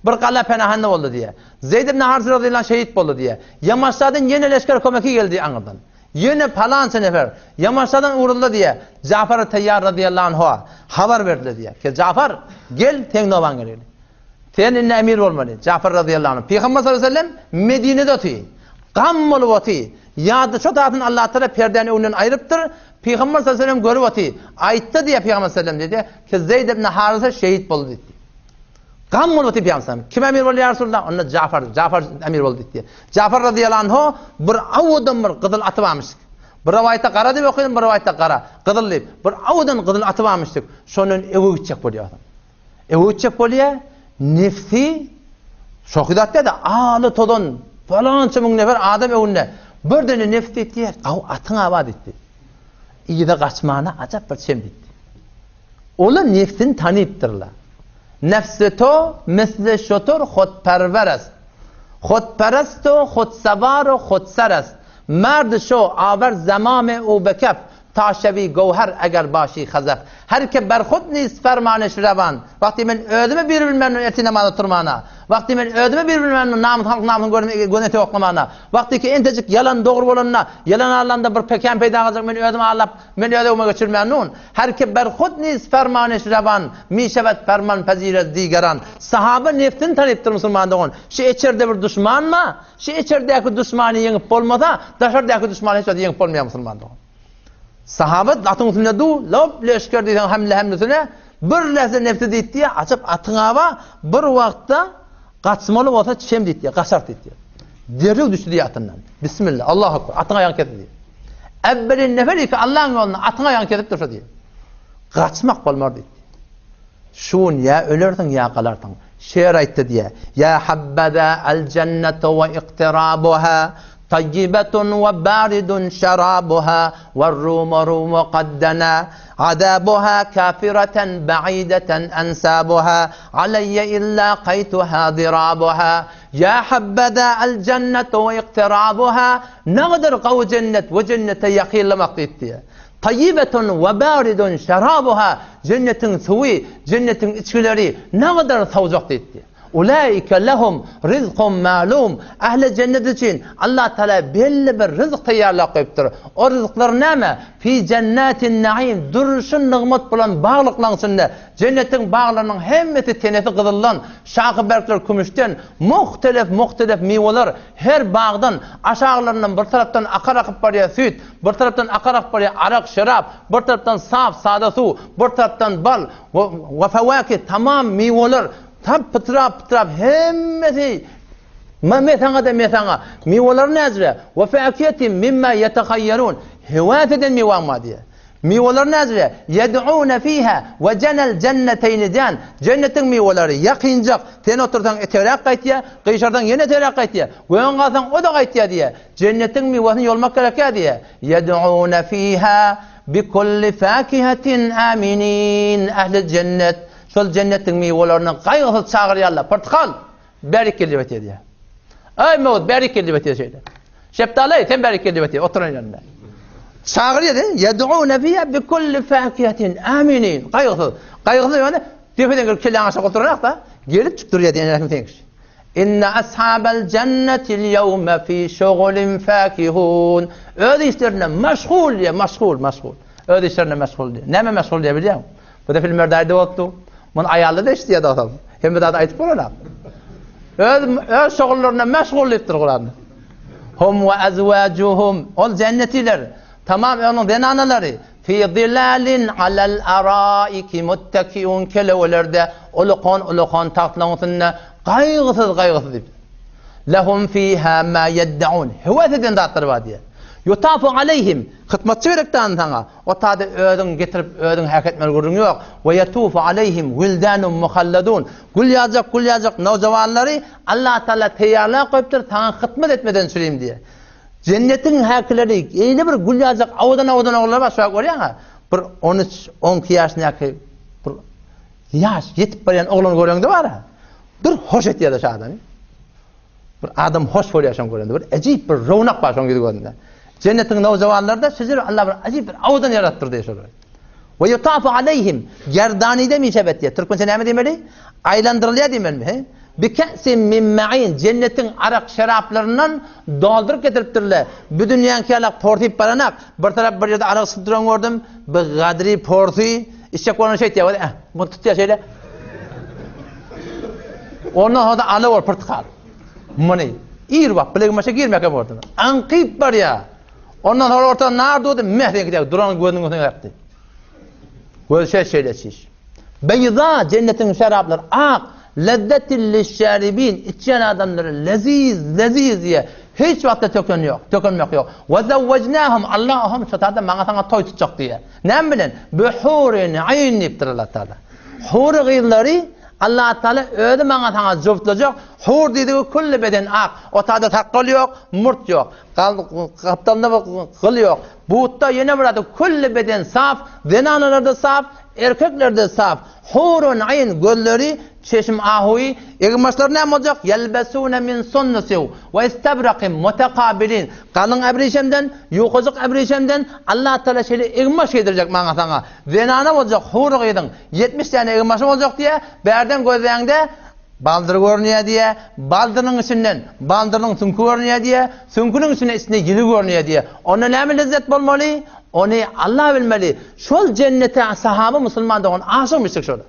Bir gala penahanda boldy diýýär. Zeýd ibn Harisa razyýallahu anh şehit boldy diýýär. Ýamaşdadan ýene leşger kömeki geldi aňyrdan. Ýene palança nefer Ýamaşdadan ugruldy diýýär. Jafar Taýýar razyýallahu anhu habar berdiler diýýär. Ki Jafar, gel, seň nobaň geldi. Sen indi emir bolmaly. Jafar razyýallahu anh. Pygamber sallallahu aleyhi ve sellem Medinede otyr. Gam bolup oty. Ýa-da şo zadyny Allatagala perdäni öňünden aýrypdyr. Pygamber sallallahu aleyhi ve sellem görüp oty. Aýtdy diýýär Pygamber sallallahu aleyhi ve sellem diýdi, ki Zeýd ibn Harysa şehit boldy diýdi. Gam bolup oty Pygamber sallallahu Kim emir boldy ýa Resulallah? Onda Jafar, Jafar emir boldy diýdi. Jafar razyýallahu anhu bir owadan bir gyzyl aty barmyş. Bir rowaýatda gara diýip okadym, bir rowaýatda gara, gyzyl diýip. Bir owadan gyzyl aty barmyş. Şondan öwe gitjek bolýar. Öwe gitjek bolýar, nefsi şoky zat däl-de, aly tozan falança müň nefer adam öňünde birdene nefs diýdi, gaw atyň aba diýdi. Yza gaçmana ajap bir çem diýdi. Olar nefsini tanypdyrlar. Nefsi to misli şotur hutperwer est. Hutperest u hutsewar u hutser est. Merd şo awer zemame u be kef, ta şewi gowher eger başi xezef. Her ke ber hut nist fermaneş rewan. Wagty men özümi bir bilmän ertir namaza turmana. Wagty men özümi bir bilmän namys halk namysyny göz ete oklamana. Wagty ki entejik ýalan dogry bolanda, ýalan allanda bir pekän peýda galjak men özüm allap Men öz öňüme geçirmän nun. Her ki ber hud niz fermaneş rewan, mi şewed ferman pezir ez digeran. Sahaba nefsini tanypdyr musulman dogan. Şu içerde bir duşman bar, şu içerdäki duşmany ýeňip bolmasa, daşardaky duşmany hiç wagt ýeňip bolmaýar musulman dogan. Sahaba atyň üstünde du, lop leşger diýseň hemle hemlesine bir lähze nefsi diýdi, açyp atyň aba bir wagtda gaçmaly bolsa çem diýdi, gaçar diýdi. Derrew düşdi diýdi atyndan. Bismillah, Allahu akbar, atyň aýagyny kesdi diýdi. Äwwelin nefer iki Allaň ýolunda atyň aýagyny kesip dursa diýdi. Gaçmak bolmar diýdi. Şu gün ýa ölersiň ýa galarsyň. Şeýr aýtdy diýýär. Ýa habbaza al jennatu we iqtirabuha taýýibatun we baridun şarabuha we rumu rumu qad dana azabuha kafiratan ba'idatan ansabuha alayya illa qaytuha dirabuha Ýa habbeza al-jennetu we iktirabuha, Nagadar gowy jennet we jennete ýakynlamak diýip diýýär. Taýýibetun we baridun şerabuha, Jennetiň suwy, jennetiň içgileri nagadar sowjak diýip diýýär. Ulaike lehum rizkun malum, Ähli jennet üçin Allah Tagala belli bir ryzk taýýarlap goýupdyr. O ryzklar näme? Fi jennatin naim, durşy nygmat bolan baglyklaryň içinde Jennetiň baglarynyň hemmesi tenesi gyzyldan, şahy berkleri kümüşden, muhtelef-muhtelef miweler her bagdan, aşaglaryndan bir tarapdan akar akyp barýar süýt, bir tarapdan akar akyp barýar arak, şerap, bir tarapdan sap, sada suw, bir tarapdan bal we fewakih, tamam miweler, tam pytrap-pytrap hemmesi me saňa-da me saňa. Miweler näzire? We fakihetin mimma ýetehaýýerun, höwes eden miwäň bar diýýär. Miweler näzire? Ýed'une fiha we jenel jenneteýni jan. Jennetiň miweleri ýakynjak. Sen otursaň etegräk gaýtýar, gyşarsaň ýene etegräk gaýtýar. Göň galsaň o-da gaýtýar diýýär. Jennetiň miwesini ýolmak gerekýär diýýär. Ýed'une fiha bikulli fakihatin aminin. Ähli jennet şol jennetiň miwelerini gaýgysyz çagyrýarlar. Pyrtykal! Bärik gel diýip aýtýar diýýär. Aý Mawut bärik gel diýip aýtýar şeýle. Şepdaly sen bärik gel diýip aýtýar oturan ýerinde. Çagyrýar diýýär. Ýed'une fiha bi kulli fakihatin aminin. Gaýgysyz. Gaýgysyz ýöne depeden gelip kelläňi aşak oturanok-da, gelip çyk durýar diýen ýaly seňki. Inne ashabal jennetil ýewme fi şugulin fakihun. Öz işlerinde meşgul diýýär, meşgul, meşgul. Öz işlerinde meşgul diýýär. Näme meşgul diýýär bilýäňmi? Bu-da filmlerde aýdyp otdy. Muny aýally-da eşidýär dostum. Hemme zady aýdyp bolanok. Öz öz şogullaryna meşgul diýipdir Kuranda. Hum we azwajuhum ol jennetiler tamam onuň zenanalary fi zilalin alal araiki muttakiun kelewelerde ulukan ulukan tagtlaryň üstünde gaýgysyz gaýgysyz diýip. Lehum fiha ma yeddaun. Höwes eden zatlary bar diýýär. Yutafu aleyhim hytmatçy gerek dany saňa. O tada özüň getirip, özüň häk etmeli gürrüň ýok. We ýetufu aleýhim wildanun muhalladun. Gül ýaljak, gül ýaljak nowjawanlary Allah Tagala teýýarlap goýupdyr, saňa hytmat etmeden çürim diýe. Jennetiň häkileri eýle bir gül ýaljak owadan-owadan oglanlar bar, şo görýäň-ä. Bir 13, 12 ýaşyndaky bir ýaş ýetip barýan oglany göreňde bar-a. Bir hoş etýär-de şu adamy. Bir adam hoş bolýar şoň görende. Bir ejip bir rownak bar şoň ýüzi gözünde. Jennetiň nowjawanlary-da şejer Allah bir ajyp bir owadan ýaradypdyr diýýär şolary. We yutafu aleýhim gerdanide mişebet diýýär. Türkmençe näme diýmeli? Aýlandyrylýar diýmelimi, he? Bi ke'sin min ma'in jennetiň arak şeraplaryndan dolduryp getiripdirler. Bu dünýäňki ýalak porsyp baranak. Bir tarap bir ýerde arak içip duran gördüm. Bir gadry porsy içjek bolanda şeýtýär. Eh, muny tutýar şeýle. Ondan soň-da ala bol pyrtykal. Muny. Ir wagt bilegmaşa girmeke bordy. Aňkyp barýa. Ondan soň orta nar durdy, meh seňki däl, duran gözüniň öňüne ýapdy. Göz şeýle şeýle çiş. Beýza jennetiň şeraplary ak, lezzetil lişşaribin, içýän adamlara leziz, leziz diýe. Hiç wagtda töken ýok, tökenmek ýok. Ve zewwejnahum Allahum şu taýda maňa saňa toý tutjak diýe. Näme bilen? Bi hurin aýn diýipdir Allah Taala. Hury gyzlary Allah Taala özi maňa saňa juftlajak. Hur diýdigi külli beden ak. O taýda sakgal ýok, murt ýok. Gapdalynda bir gyl ýok. Butda ýene bir zat, külli beden saf, zenanalar-da saf, erkekler-de saf. Hurun aýn, gözleri çeşm ahuýy, eginbaşlary näme boljak? Ýelbesune min sunnusiw we istabrakin mutekabilin. Galyň äbrişemden, ýukajyk äbrişemden Allatagala şeýle eginbaş geýdirjek maňa saňa. Zenana boljak hury gyzyň 70 däne eginbaşy boljak diýýär. Bärden gözläňde Baldyr görünýär diýýär, baldyrynyň içinden baldyrynyň süňki görünýär diýýär, süňküniň içinde içinde ýüzi görünýär diýýär. Onda näme lezzet bolmaly? Ony Allah bilmeli. Şol jennete sahaba musulman dogan aşykmyşdyk şola.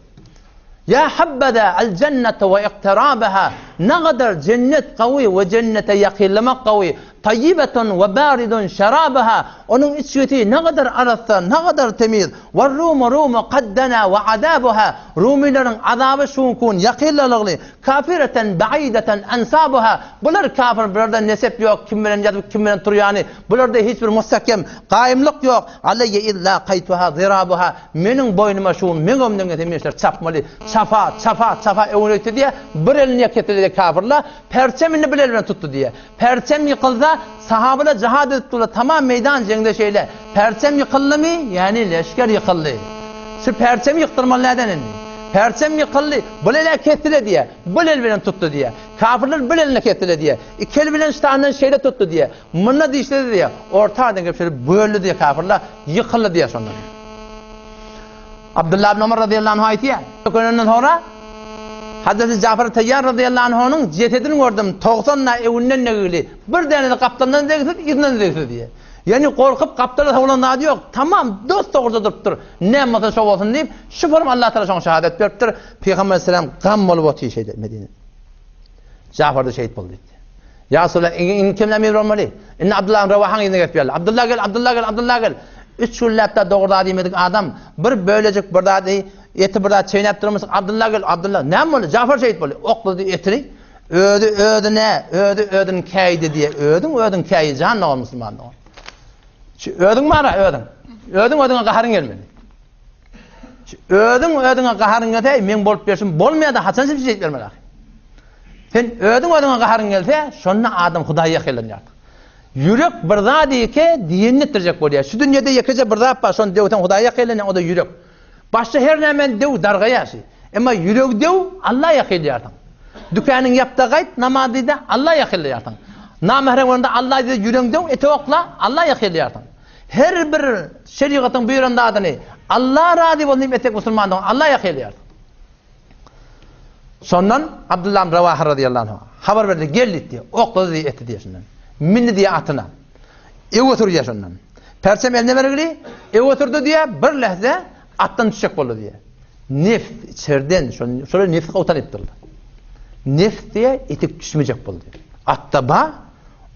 Ýa habbada al jennete we iktirabaha. Nagadar jennet gawy we jennete ýakynlamak gawy. Taýýibetun we baridun şerabaha, onuň içgisi nagadar arassa, nagadar temiz. War-rumu rumu kad dana we azabuha, rumylaryň azaby şunkun ýakynlalygly. Kafireten baideten ansabuha, bular kafir, bularda nesep ýok, kim bilen ýatyp, kim bilen turýany, bularda hiç bir mustahkem, gaýymlyk ýok. Aleýe iz lakaýtuha zirabuha, meniň boýnuma şu gün meň öňümden gelse men şular çapmaly, çapa, çapa, çapa öwrenekdi diýýär, bir elini ýa kesdi kafirler, perçem indi bir eli bilen tutdy diýýär. Perçem ýykylsa, sahabalar jihad edip durlar, tamam meýdan jeňde şeýle. Perçem ýykyldymy, ýagny leşger ýykyldy. Şu perçemi ýykdyrmaly näden indi? Perçem ýykyldy, bul el-ä kesdile diýýär, bul el bilen tutdy diýýär. Kafirler bul eline kesdile diýýär. Iki eli bilen ştandan şeýle tutdy diýýär. Munda dişledi diýýär. Orta aradan gelip şeýle böldi diýýär kafirler, ýykyldy diýýär şondan. Abdullah ibn Omar razyýallahu anhu aýtýar, Ökünenden soňra Hazreti Jafar Taýýar razyýallahu anhunyň jesedini gördüm, 90 da öwünden degili, bir dänesi gapdalyndan degsiz, yzyndan degsiz diýýär. Ýagny gorkup gapdala sowulan zady ýok, tamam dos-dogruja durupdyr. Näme bolsa şo bolsun diýip, şu forma Allah Tagala şoňa şahadat beripdir. Pygamber aleyhisselam gam bolup otyr şeýle Medinede. Jafar-da şehit boldy diýdi. Ýa Resulallah, indi kim emir bolmaly? Indi Abdullah ibn Rawahaň yzyna gelip ýörler. Abdullah gel, Abdullah gel, Abdullah gel. Üç günläp-de dogry zat iýmedik adam, bir bölejik bir zady, eti bir zat çeýnäp durmuşyk, Abdullah gel, Abdullah. Näme boldy? Jafar şehit boldy. Oklady etini. Özi özüne, özi özüni käýdi diýe. Özüň özüň käýi jan dogan musulman dogan. Şu özüň bara özüň. Özüň özüňe gaharyň gelmeli. Şu özüň özüňe gaharyň gelse, meň bolup berşim bolmaýar-da, haçan şeýdip bermeli ahy. Sen özüň özüňe gaharyň gelse, şonda adam Hudaýa ýakynlanýar. Ýürek bir zat eke diýenini etdirjek bolýar. Şu dünýede ýekeje bir zat bar, şony döwseň Hudaýa ýakynlanýaň, o-da ýürek. Başga her nämäni döw, dargaýar şi. Emma ýüregi döw, Alla ýakynlaýarsyň. Dükanyňy ýap-da gaýt, namaz diý-de, Alla ýakynlaýarsyň. Namährem bolanda Alla diý-de ýüregiňi döw, ete okla, Alla ýakynlaýarsyň. Her bir şerigatyň buýran zadyny Alla razy bolsun diýip etsek musulmandygyňy Alla ýakynlaýarsyň. Şondan Abdullah ibn Rawaha razyýallahu anhu habar berdi, gel diýdi, oklady diýdi, etdi diýdi şondan. Mindi diýdi atyna. Ew oturýar şondan. Perçem eline bergili, ew oturdy diýýär, bir lähze atdan düşjek boldy diýýär. Nefs içerden, şol şolar nefsi gowtan etdirdi. Nefs diýýär, etek düşmejek boldy. Atda ba,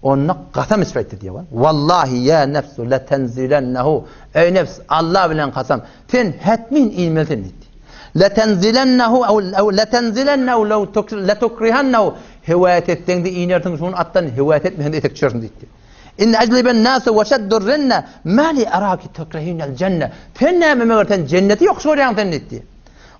onda kasam içip aýtdy diýýär. Wallahi ýa nefsu la tenzilennehu. Eý nefs, Allah bilen kasam, sen hetmin inmelisin diýdi. Letenzilennehu ew letenzilennehu lew letukrihannehu Hewäýet etseň-de inersiň şuny atdan, hewäýet etmeseň-de etek düşersiň diýipdi. In ajliben nasu we şaddur rinne ma li araki tukrihinel jenne Sen näme meger sen jenneti ýokuş görýäň sen diýipdi.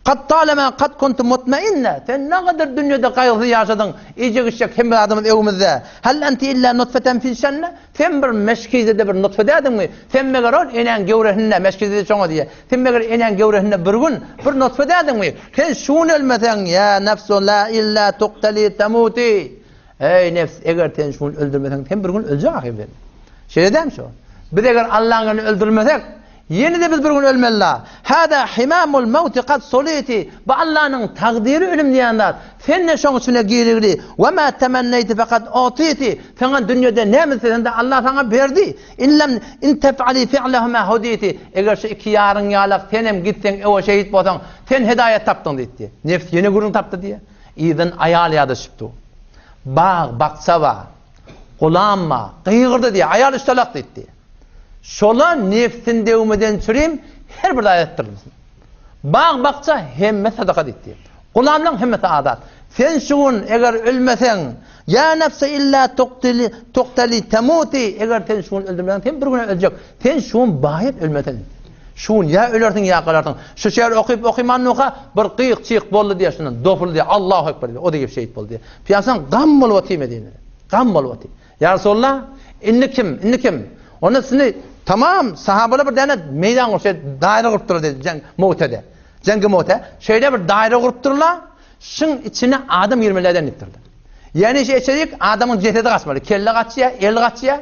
Kad talama kad kuntu mutmainne Sen nägadar dünýede gaýgysyz ýaşadyň, iýjek-içjek hemme zadymyz öwümizde. Hal enti illa nutfeten fi şenne Sen bir meşkizede bir nutfe dädiňmi? Sen meger ol enäň göwresinde, meşkizede şoňa diýýär. Sen meger enäň göwresinde bir gün bir nutfe dädiňmi? Sen şu gün ölmeseň, ýa nefsu la illa tuqtali tamuti. Eý nefs, eger sen şu gün öldürmeseň, sen bir gün öljek ahyr sen. Şeýle dämi şo? Biz eger Allaň elinde öldürilmesek, Ýene-de biz bir gün ölmeli-la. Hada himamul mawti kad suliti. Bu Allanyň takdyry ölüm diýen zat. Sen-de şoň içine girigli. We ma temenneýti fekad utiti. Saňa dünýede näme isleseň-de Allah saňa berdi. In lem in tef'ali fi'lehuma huditi. Eger şu iki ýaryň ýalak senem gitseň öe şehit bolsaň, sen hidaýat tapdyň diýdi. Nefs ýene gürrüň tapdy diýýär. Yzdan aýal ýada düşüpdi. Bag, bakja bar. Gulam bar. Gygyrdy diýýär. Aýal üç talak diýdi diýýär. Şola nefsin döwmeden çürim her bir zat etdirilsin. Bag-bakja hemme sadaka diýdi diýýär. Gulamlaň hemmesi azat. Sen şu gün eger ölmeseň, ýa nefse illa tuktili tuktali temuti, eger sen şu gün öldürmeseň sen bir gün öljek. Sen şu gün baýat ölmeseň. Şu gün ýa ölersiň ýa galarsyň. Şu şäher okyp okymandyka bir gyk çyk boldy diýýär şundan. Dopuldy diýýär. Allahu ekber diýýär. O diýip şehit boldy diýýär. Pyýasaň gam bolup otyr Medinede. Gam bolup otyr. Ýa Resulallah, indi kim? Indi kim? Onda sizi tamam sahabalar bir däne meýdan gurşa daýra gurupdyr diýdi jeň Mu'tede. Jeňgi Mu'te. Şeýle bir daýra gurupdyrlar, şyň içine adam girmeli diýipdirler. Ýani şu içerik adamyň jesedi gaçmaly. Kelle gaçýar, el gaçýar.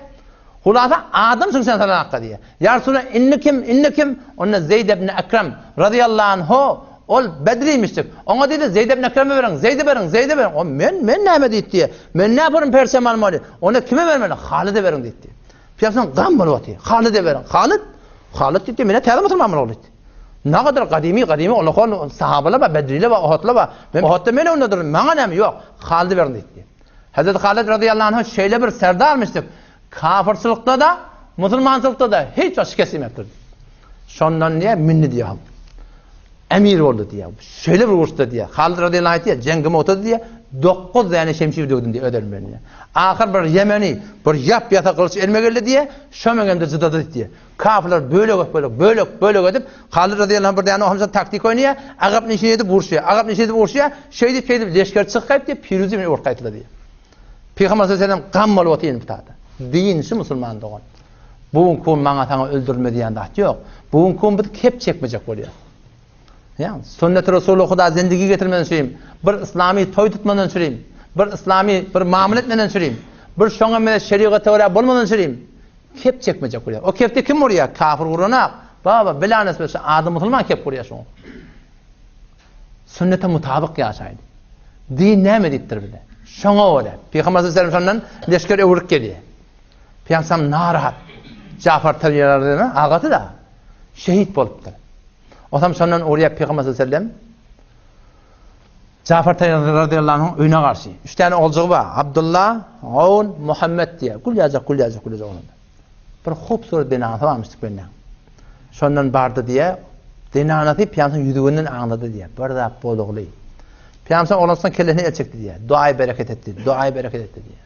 Hulasa adam şyň içine salan hakda diýýär. Ýa Resulallah, indi kim? Indi kim? Onda Zeýd ibn Ekrem razyýallahu anhu ol Bedrimişdik. Oňa diýdi, Zeýd ibn Ekreme beriň, Zeýde beriň, Zeýde beriň. O men, men näme diýdi diýýär. Men näparyn perçem almaly? Onda kime bermeli? Halyda beriň diýdi. Pyýasan gam bolup otyr. Halyda beriň. Halyt? Halyt diýdi, men täze musulman ogly diýdi. Nagadyr gadymy, gadymy olakon sahabalar bar, Bedriler bar, Ohotlar bar. Men Ohodda men öňde durdum, maňa näme? Ýok, Halyda beriň diýdi. Hazreti Halyt razyýallahu anhu şeýle bir serdarmyşdyk. Kafyrçylykda-da, musulmançylykda-da hiç wagt şikes ýemepdir. Şondan diýýär, mindi diýýär. Emir boldy diýýär. Şeýle bir uruşda diýýär. Halid razyýallahu anh aýtýar, jeňgi Mu'tada diýýär, dokuz däne şemşir döwdüm diýýär öz elim bilen diýýär. Ahyr bir ýemeni, bir ýap-ýasa gylyç elime geldi diýýär, şo meňem-de jydady diýýär. Kafyrlar bölek-bölek, bölek-bölek edip, Halid razyýallahu anh bir däne ohamsa taktik oýnaýar, agap nişin edip uruşýar, agap nişin edip uruşýar, şeýdip-şeýdip leşger çykyp diýip, Piruzi bilen urup gaýtdylar diýýär. Pygamber sallallahu aleyhi ve sellem gam bolup otyr indi tada. Din şu musulman dogan. Bu günki gün maňa saňa öldürilme diýen zat ýok. Bu günki gün biz kep çekmejek bolýar. Ýa sünnet Resuly Huda zindigi getirmeden çürim, bir islami toý tutmadan çürim, bir islami bir mamla etmeden çürim, bir şoňa meňzeş şerigata görä bolmadan çürim. Kep çekmejek bolýar. O kepde kim urýar? Kafir uranak. Baba bilanes şu ady musulman kep urýar şoňa. Sünnete mutabyk ýaşaýly. Din näme diýipdir bize? Şoňa görä. Pygamber sallallahu aleyhi ve sellem şondan leşger öwrüp gelýär. Pygamber narahat. Jafar Tayyar agasy da şehit bolupdyr. Osam şondan urýar Pygamber sallallahu aleyhi ve sellem Jafar Tayyar radıyallahu anh'ın öýüne garşy. Üç tane oljygy bar. Abdullah, Aun, Muhammed diýär. Gül ýajak, gül ýajak, gül ýajak onuň. Bir hupsurat zenanasy barmyş tükende. Şondan bardy diýe, zenanasy pyýamsyň ýüzüginden aňlady diýe. Bir zat bolugly. Pyýamsyň oglansyň kellesine el çekdi diýe. Duaý bereket etdi, duaý bereket etdi diýe.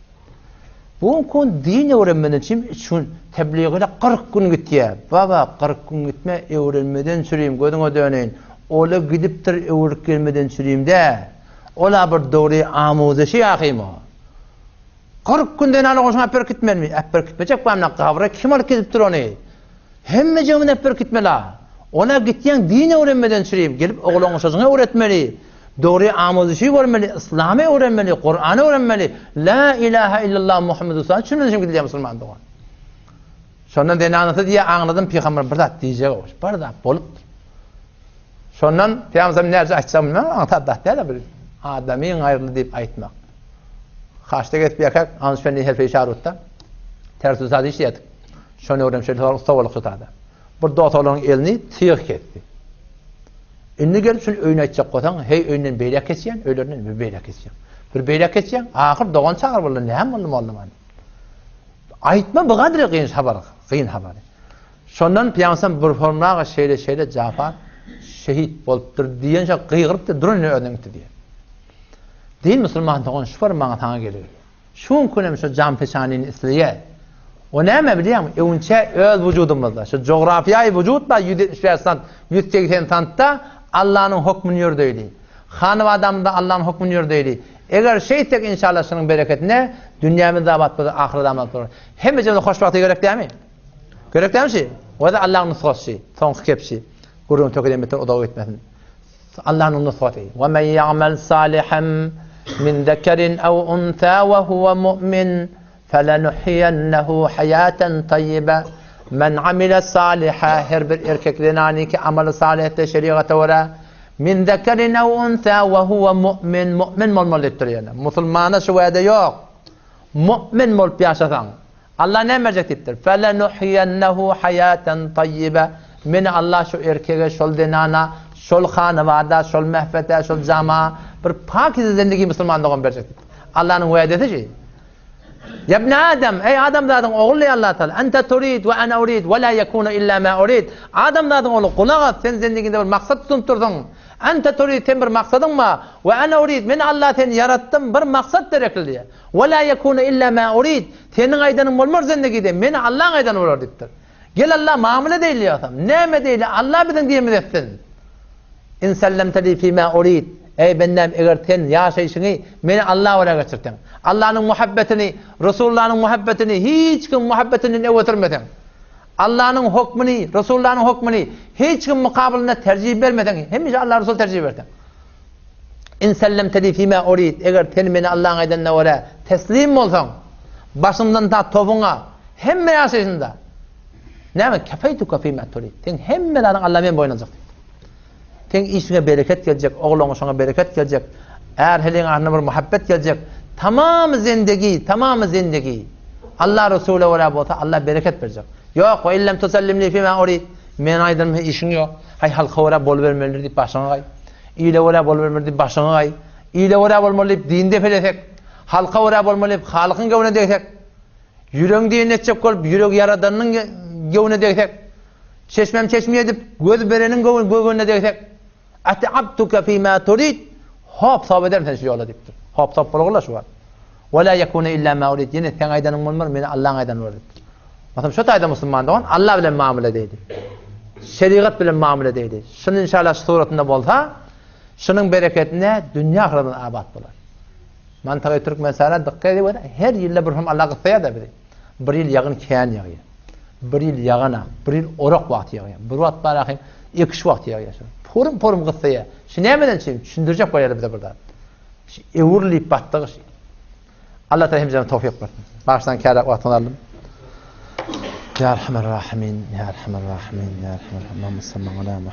Bu gün din öwrenmeden üçin üçin tebligyna 40 gün gitýär. Baba 40 gün gitme öwrenmeden çürim gözüňe döneýin. Ola gidipdir öwrüp gelmeden çürimde. Ola bir dogry amuzeşi ýahym o. 40 günden aly goşuň äp berkitmelimi? Äp berkitmejek bamna gabra kim alyp gidipdir ony? Hemmejigimiz äp berkitmeli. Ola gitýäň din öwrenmeden çürim, gelip oglan goşajyňy öwretmeli. Dogry amuzişi görmeli, yslamy öwrenmeli, Kurany öwrenmeli. La ilaha illallah Muhammed Resulullah üçin üçin gidilýär musulman dogan. Şondan zenanasy diýe aňladym pygamber bir zat diýjek oş. Bir zat bolupdyr. Şondan pygamber näce aýtsam bilmem, aňsat zat däl bir adamyň aýryly diýip aýtmak. Haçda gezip ýerkäk, Anus Fendi Herfe Şarutda tersi saz işleýärdik. Şony öwrenip şeýle ussa bolup şutada. Bir dost oglanyň elini tyg kesdi. Indi gelip şuny öýüne aýtjak bolsaň, heý öýünden beýläk geçýän, öýlerinden bir beýläk geçýän. Bir beýläk geçýän, ahyr dogan çagyr boldy, näme boldy mollama? Aýtma bu gadry gyn habar, gyn habary. Şondan pyýansam bir hormaga şeýle şeýle Jafar şehit bolupdyr diýençe gygyrypdyr, duran ýerine özüne gitdi diýen. Din musulman dogan şu bir maňa saňa gerek. Şu gün hem şu jam peşanini isleýär. O näme bilýäňmi? Öwünçä öz wujudymyzda, şu jografiýaýy wujud bar 175 sant, 180 santda Allanyň hokmuny ýördeyli. Hanyp adamyzda Allanyň hokmuny ýördeyli. Eger şeýtsek inşallah şunuň bereketine dünýämiz abat bolar, ahyret abat bolar. Hemmejemize hoşbagtlyk gerek dämi? Gerek dämi şi? O da Allanyň nusgasy, soňky kepşi. Gürrüň tökeden beter uzaga gitmesin. Allanyň nusgasy. Wa men ýa'mel salihan min zekerin ew unsa we huwe mu'min felenuhyiyennehu haýaten taýýibe. Men amile saliha her bir erkek zenany ki amaly salih etse şerigata görä min zekerin ew unsa we huwe mu'min mu'min bolmaly diýipdir ýene. Musulmana şu wada ýok. Mu'min bolup ýaşasaň Allah näme berjek diýipdir? Felenuhyiyennehu haýaten taýýibe. Men Allah şu erkege, şol zenana, şol hanabada, şol mehfete, şol jama bir pakize zindigi musulman dogan berjek diýipdir. Allanyň wädesi şi. Ýa ibn Adam, eý adamzadyň ogly diýýär Allah Taala, ente turid we ana urid we la ýekunu illa ma urid. Adamzadyň ogly, gulak as, sen zendiginde bir maksat tutunyp dursuň. Ente turid, sen bir maksadyň bar. We ana urid, men Allah seni ýaratdym bir maksat derekli diýýär. We la ýekunu illa ma urid, seniň aýdanyň bolmar zendigide, meni Allaň aýdany bolar diýipdir. Gel Alla mamla edeýli ýogsam. Näme edeýli, Alla biziň diýenimizi etsin. In sellemte li fima urid. Eý bendäm, eger sen ýaşaýşyňy meni Alla görä geçirseň, Allanyň muhabbetini, Resulullanyň muhabbetini hiç kim muhabbetinden öe sürmeseň, Allanyň hokmuny, Resulullanyň hokmuny hiç kim mukabylynda terjih bermeseň, hemişe Alla Resul terjih berseň. In sellemte li fima urid. Eger sen meni Allaň aýdanyna görä teslim bolsaň, başyňdan ta topuňa Hemme ýaşaýşynda näme kefeýtuke fima turid. Seň hemme zadyň Allah men boýun aljak diýipdir. Seň işiňe bereket geljek, ogluňa şoňa bereket geljek, är heleýiň arasynda bir muhabbet geljek. Tamamy zendegi, tamamy zendegi. Allah Resule görä bolsa Allah bereket berjek. Ýok, we illem tusallimli fima urid. Men aýdanym işiň ýok. Haý halka görä bolubermelidir diýip başyňa gaý. Ile görä bolubermeli diýip başyňa gaý. Ile görä bolmaly diýip din depelesek. Halka görä bolmaly diýip halykyň göwnüne degsek. Ýüregiň diýenini etjek bolup, ýüregi Ýaradanynyň göwnüne degsek, çeşmem çeşmi edip, göz bereniň göwnüne degsek, At'abtuke fîmâ turid, hop-sop ederin seni şu ýola diýipdir. Hop-sop bolgula şu wagt. Ve lâ yekûne illâ mâ urid, ýene seň aýdanyň bolmar, meni Allaň aýdany bolar diýipdir. Masalan, şu taýda musulman dogan Allah bilen mamla edeýdi. Şerigat bilen mamla edeýdi. Şuny inşallah şu suratynda bolsa, şunuň bereketine dünýä ahyretimiz abat bolar. Mantagy Türkmenistana dykgat ediber, her ýylda bir hum Allah gyssaýar-da bizi. Bir ýyl ýagyn kän ýagýar. Bir ýyl ýagana, bir ýyl orak wagty ýagýar. Bir wagt bar ahym ekiş wagty ýagýar. Porum-porum gyssaýar. Şu nämeden üçin? Düşündirjek bolýar bize bir zat. Şu öwrülip batdygy şu. Allah Taala hemmämize towfyk bersin. Başdan käräk wagtyňyzy aldym. Ya Erhamer Rahimin, Ya Erhamer Rahimin, Ya Erhamer Rahimin.